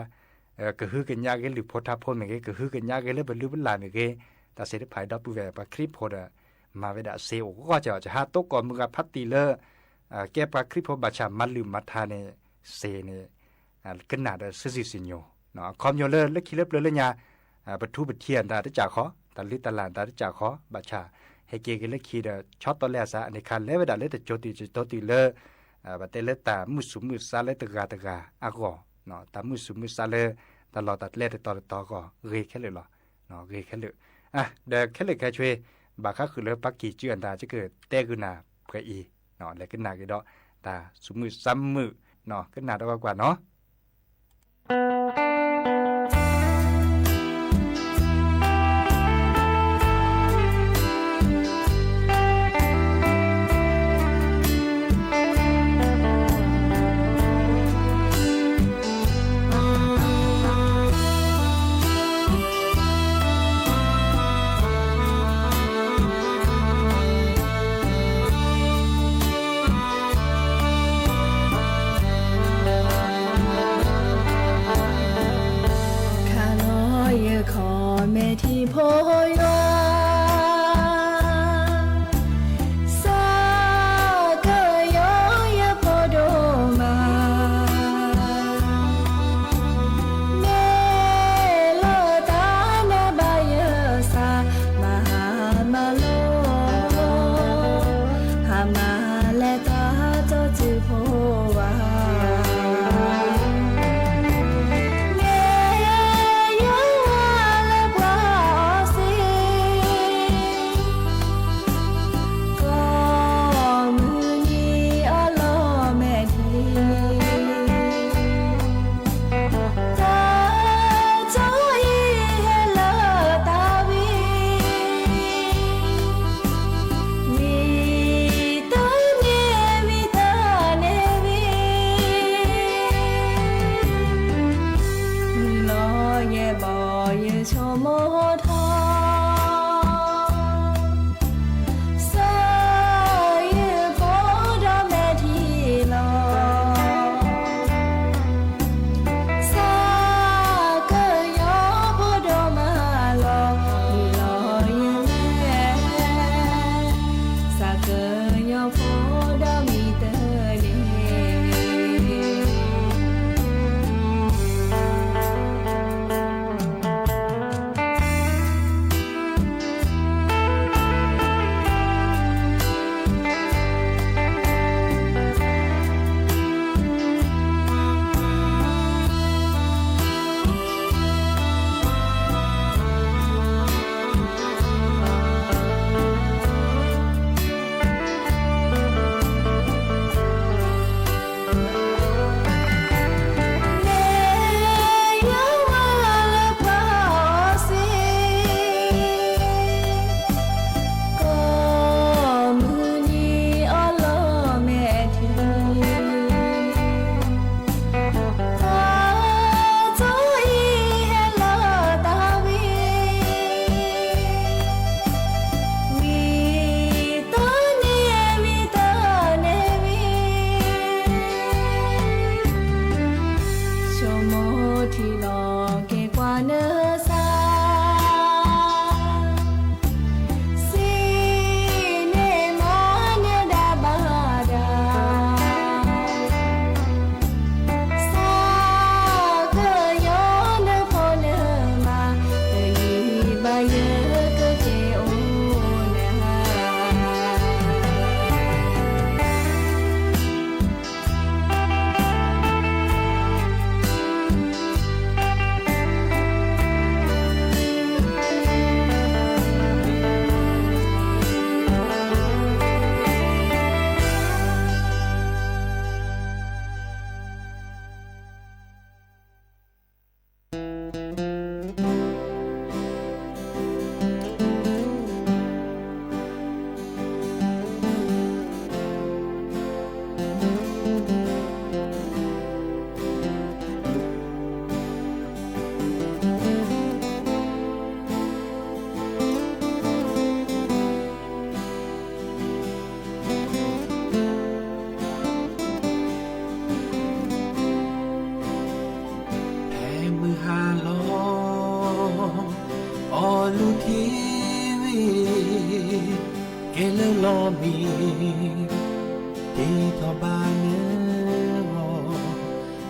ကဟုကညးဂ့ၤလုၢ်ဖိထါဖိမ့ၢ်ဂ့ၤ ကဟုကညးဂ့ၤလၢပလုၢ်ပလၢ်မ့ၢ်ဂ့ၤ, တၢ်သ့ၣ်တဖၣ်ဒီပုၢ်ဝဲၢ်ပှၤခရံာ်ဖိဒီး မၤဝဲဒၣ်စ့အိၣ်ဂီၢ်ကီး ကဟးတိကိးမုၢ်ဂၤဖးတံၢ်လၢ ကဲပှၤခရံာ်ဖိဘၣ်ဆၣ်မၤလုၢ်မၤထါန့ၣ် စ့န့ၣ် ကနၣ်ဒီးစုဆူၣ်စုညိ, အခီပညီလၢလၢခံလၢပျၢၤလၢညါ ပထူပထံးအတၢ်တကၢ်ဃီ တၢ်လုၢ်တၢ်လၢ်တၢ်တကၢ်ဃီ ဘၣ်ဆၣ် ဟဲက့ၤက့ၤလၢခံဒီး ဆီတီလဲအစး အန့ၣ်ခါလဲၤဝဲဒၣ်လၢတကၠိတံၢ်တကၠိတံၢ်လၢ ပတဲလၢတၢ်မုာ်ဆူၣ်မုာ်ဆါလၢတဂၤတဂၤအဂီၢ်, တၢ်မုာ်ဆူၣ်မုာ်ဆါလၢ တၢ်လီၢ်တၢ်ကျဲတတီၤတတီၤအဂီၢ် ဂ့ၤခဲလၢာ်လီၤ, ဂ့ၤခဲလၢာ်, ဒီးခဲလၢာ်ခဲဆ့ ဘၣ်ဃးဃုာ်လၢပှၤကံၢ်စုအတၢ် ယကတဲဂုာ်နၤပှဲၤအံၤ, လဲၤကနၣ်က့ၤဒီး တၢ်ဆူၣ်မုာ်ဆါမုာ်, ကနၣ်ဒီးကွၢ်ကွၢ်နီၤ. ကဲလၢာ်လီၤမံၤ, ဒ်သိးဘၣ်နဂီၢ်,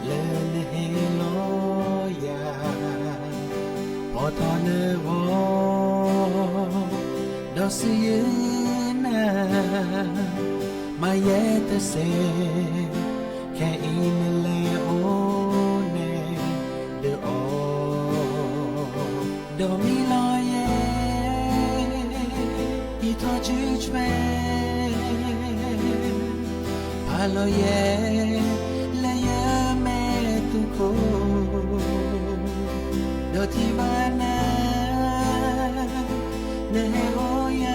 လၢနဟ့ၣ်လီၤယၤ, ဖီၣ်ထီၣ်နဂီၢ်, ဒီးစံးယုာ်နၤ, မၤယဲတစဲး, ခဲအံၤနလဲၤအိၣ်နဲၣ်ဒီးအီၤ, ဒီးမံလီၤယဲ ယထီၣ်စုဆွဲ, ဖးလီၤယဲ လၢယမဲာ်သူခိၣ်, ဒီးထံၣ်ဘၣ်နၤ နဟဲအိၣ်ယ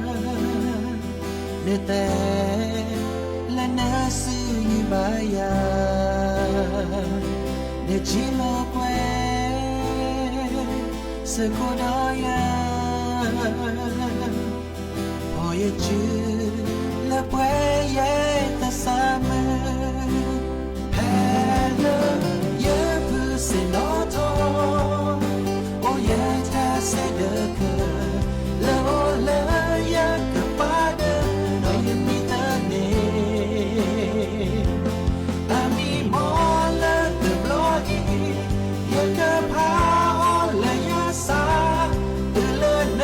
ၤ, နတဲ လၢနစုယုာ်ဘၣ်ယၤ, နကံလိာ်ကွဲ စၢဃိဒီးယၤ, ဖီၣ်ယစု လၢပှဲၤယဲတၢ်ဆါမုၢ်, ဖဲလၢယဖုးစ့ၣ်နီၣ်ထီၣ်, အိၣ်ယဲတၢ်ဆဲးဒၢးက, လၢအိၣ်လၢယကပၤဒၢး, ဒီးယမံတန့ၢ် တၢ်မံမီၢ်လၢတဘျီအံၤ, ယကဖးအီၤလၢယဆၣ်, တုၤလၢန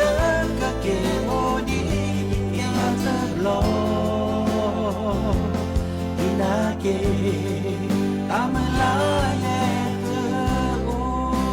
ကက့ၤအိၣ်ဒံးကယၤတဘျီ, ဒုးနၤက့ၤ တၢ်မုၢ်လၢ်ယဲတအိၣ်.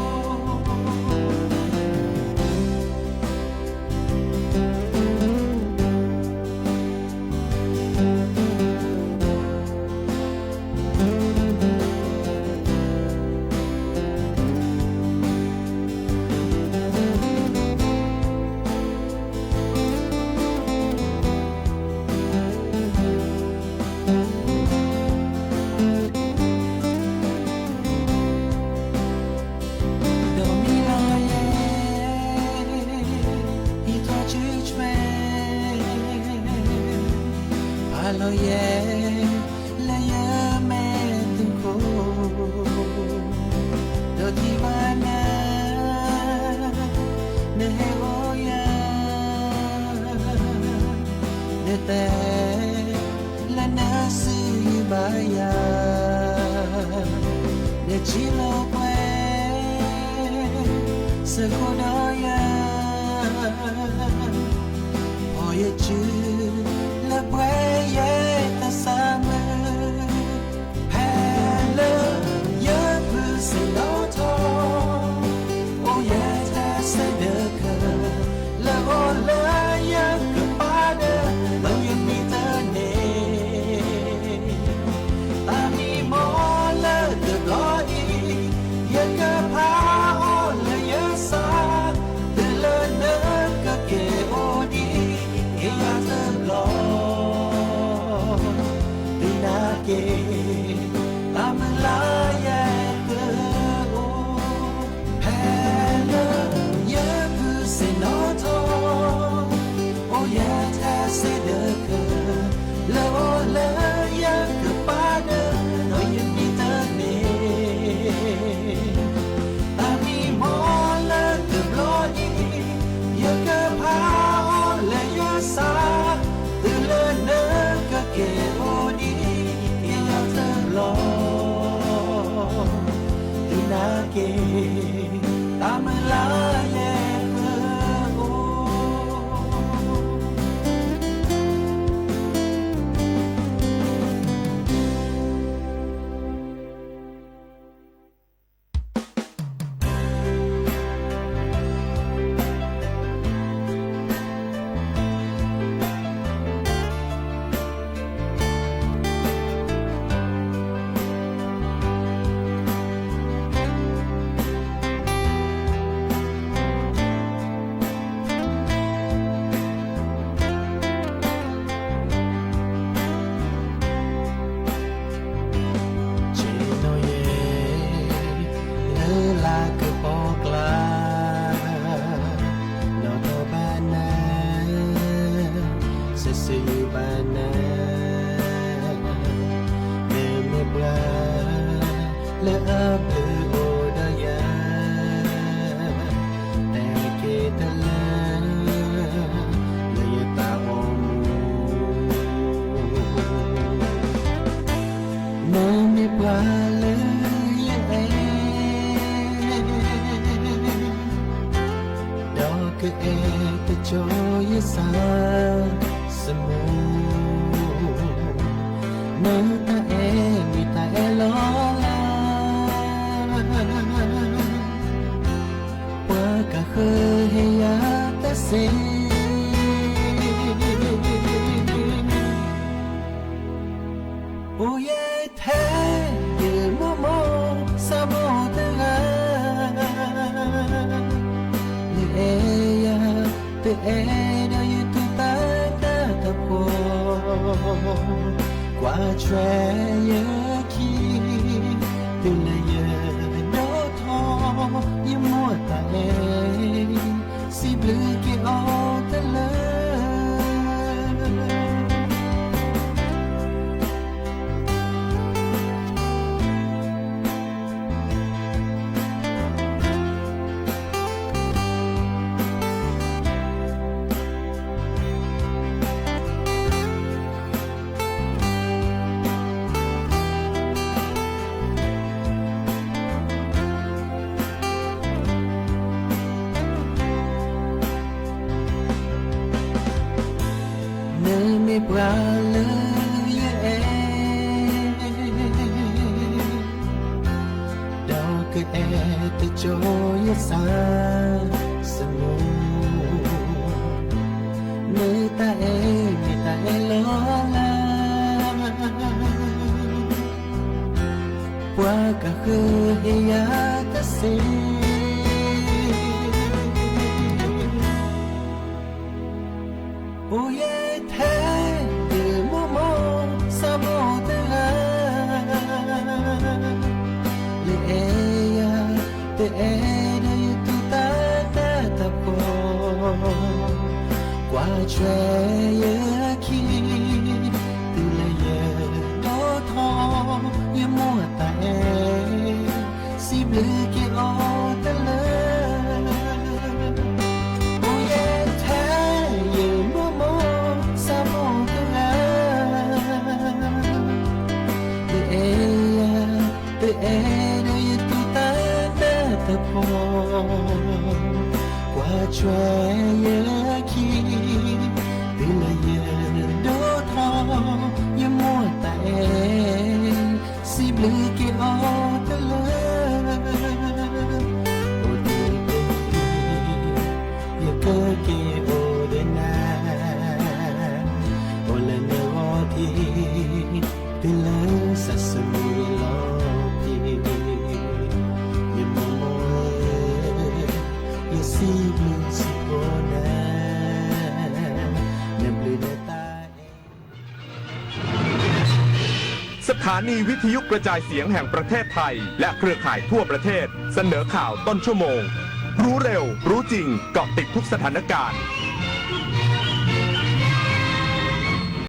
ဒီးမံလီၤယဲ ယထီၣ်စုဆွဲ, ဖးလီၤယဲ လၢယမဲာ်သူခိၣ်, ဒီးထံၣ်ဘၣ်နၤ နဟဲအိၣ်ယၤ, နတဲ လၢနစုယုာ်ဘၣ်ယၤ, နကံလိာ်ကွဲ စၢဃိဒီးယၤ, ဖီၣ်ယစု လၢပှဲၤယဲတၢ်ဆါမုၢ်, ဖဲလၢယဖုးစ့ၣ်နီၣ်ထီၣ်, အိၣ်ယဲတၢ်ဆဲးဒၢးက, လၢအိၣ်လၢယကပၤဒၢး, ဒီးယမံတန့ၢ် တၢ်မံမီၢ်လၢတဘျီအံၤ, ယကဖးအီၤလၢယဆၣ်, တုၤလၢနကက့ၤအိၣ်ဒံးကယၤတဘျီ, ဒုးနၤက့ၤ တၢ်မုၢ်လၢ်ယဲတအိၣ်. ဖဲလၢယဖုးစ့ၣ်နီၣ်ထီၣ်, အိၣ်ယဲတၢ်ဆဲးဒၢးက, လၢအိၣ်လၢယကပၤဒၢး, ဒီးယမံတန့ၢ် တၢ်မံမီၢ်လၢတဘျီအံၤ, ယကဖးအီၤလၢယဆၣ်, တုၤလၢနကက့ၤအိၣ်ဒံးကယၤတဘျီ, ဒုးနၤက့ၤ တၢ်မုၢ်လၢ်ယဲတအိၣ်. ဆ့ၣ်နီၤယဲ လၢလၢကပီၤကျါ, နီၣ်ထီၣ်ဘၣ်နၤ, စံးဆၢယုာ်ဘၣ်နၤ, နမ့ၢ်ပှၤ လၢအဘျုးအိၣ်ဒီးယၤ, တဲက့ၤတလၢ လၢ ကအဲၣ်တကၠိယသး စမူ, နတၢ်အဲၣ်မ့ၢ်တၢ်အဲၣ်လီၤလး, ပှၤကဃၢဟ့ၣ်ယၤတၢ်စ့ အိၣ်ယဲထဲယမိၢ်မိၢ်စးမိၢ်တဂၤ, လၢအဲၣ်ယၤ တအဲၣ်ဒီးယတူၢ်တၢ်တၢ်တဖှီၣ်, ကွၢ်ထွဲယခံ, တုၤလၢယဒိၣ်ထီၣ် ယမိၢ်တၢ်အဲၣ် စံးဘျုးက့ၤအီၤတလၢ နမ့ၢ်ပှၤလၢယအဲၣ် ဒီးကအဲၣ်တကၠိယသး စမူ, နတၢ်အဲၣ်မ့ၢ်တၢ်အဲၣ်လီၤလး, ပှၤကဃၢဟ့ၣ်ယၤတၢ်စ့ အိၣ်ယဲထဲ ယမိၢ်မိၢ်စးမိၢ်တဂၤ, လၢအဲၣ်ယၤ တအဲၣ်ဒီးယတူၢ်တၢ်တၢ်တဖှီၣ်, ကွၢ်ထွဲယခံ, တုၤလၢယဒိၣ်ထီၣ် ယမိၢ်တၢ်အဲၣ် စံးဘျုးက့ၤအီၤတလၢ အိၣ်ယဲထဲ ယမိၢ်မိၢ်စးမိၢ်တဂၤ, လၢအဲၣ်ယၤ တအဲၣ်ဒီးယတူၢ်တၢ်တၢ်တဖှီၣ်, ကွၢ်ထွဲယခံ, တုၤလၢယဒိၣ်ထီၣ် ယမိၢ်တၢ်အဲၣ် စံးဘျုးက့ၤအီၤတလၢ အိၣ်ဒံးတနံၤ ယကက့ၤအိၣ်ဒီးနၤ, အိၣ်လၢနဂီၢ်ထံး, တုၤလၢစးစမံလီၤဖံး, ယမိၢ်မိၢ်ဧၢ, ယစံးဘျုးစံးဖှိၣ်နၤ, နဘျုးနတၢ်အဲၣ် สถานีวิทยุกระจายเสียงแห่งประเทศไทย และเครือข่ายทั่วประเทศ เสนอข่าวต้นชั่วโมง รู้เร็ว รู้จริง เกาะติดทุกสถานการณ์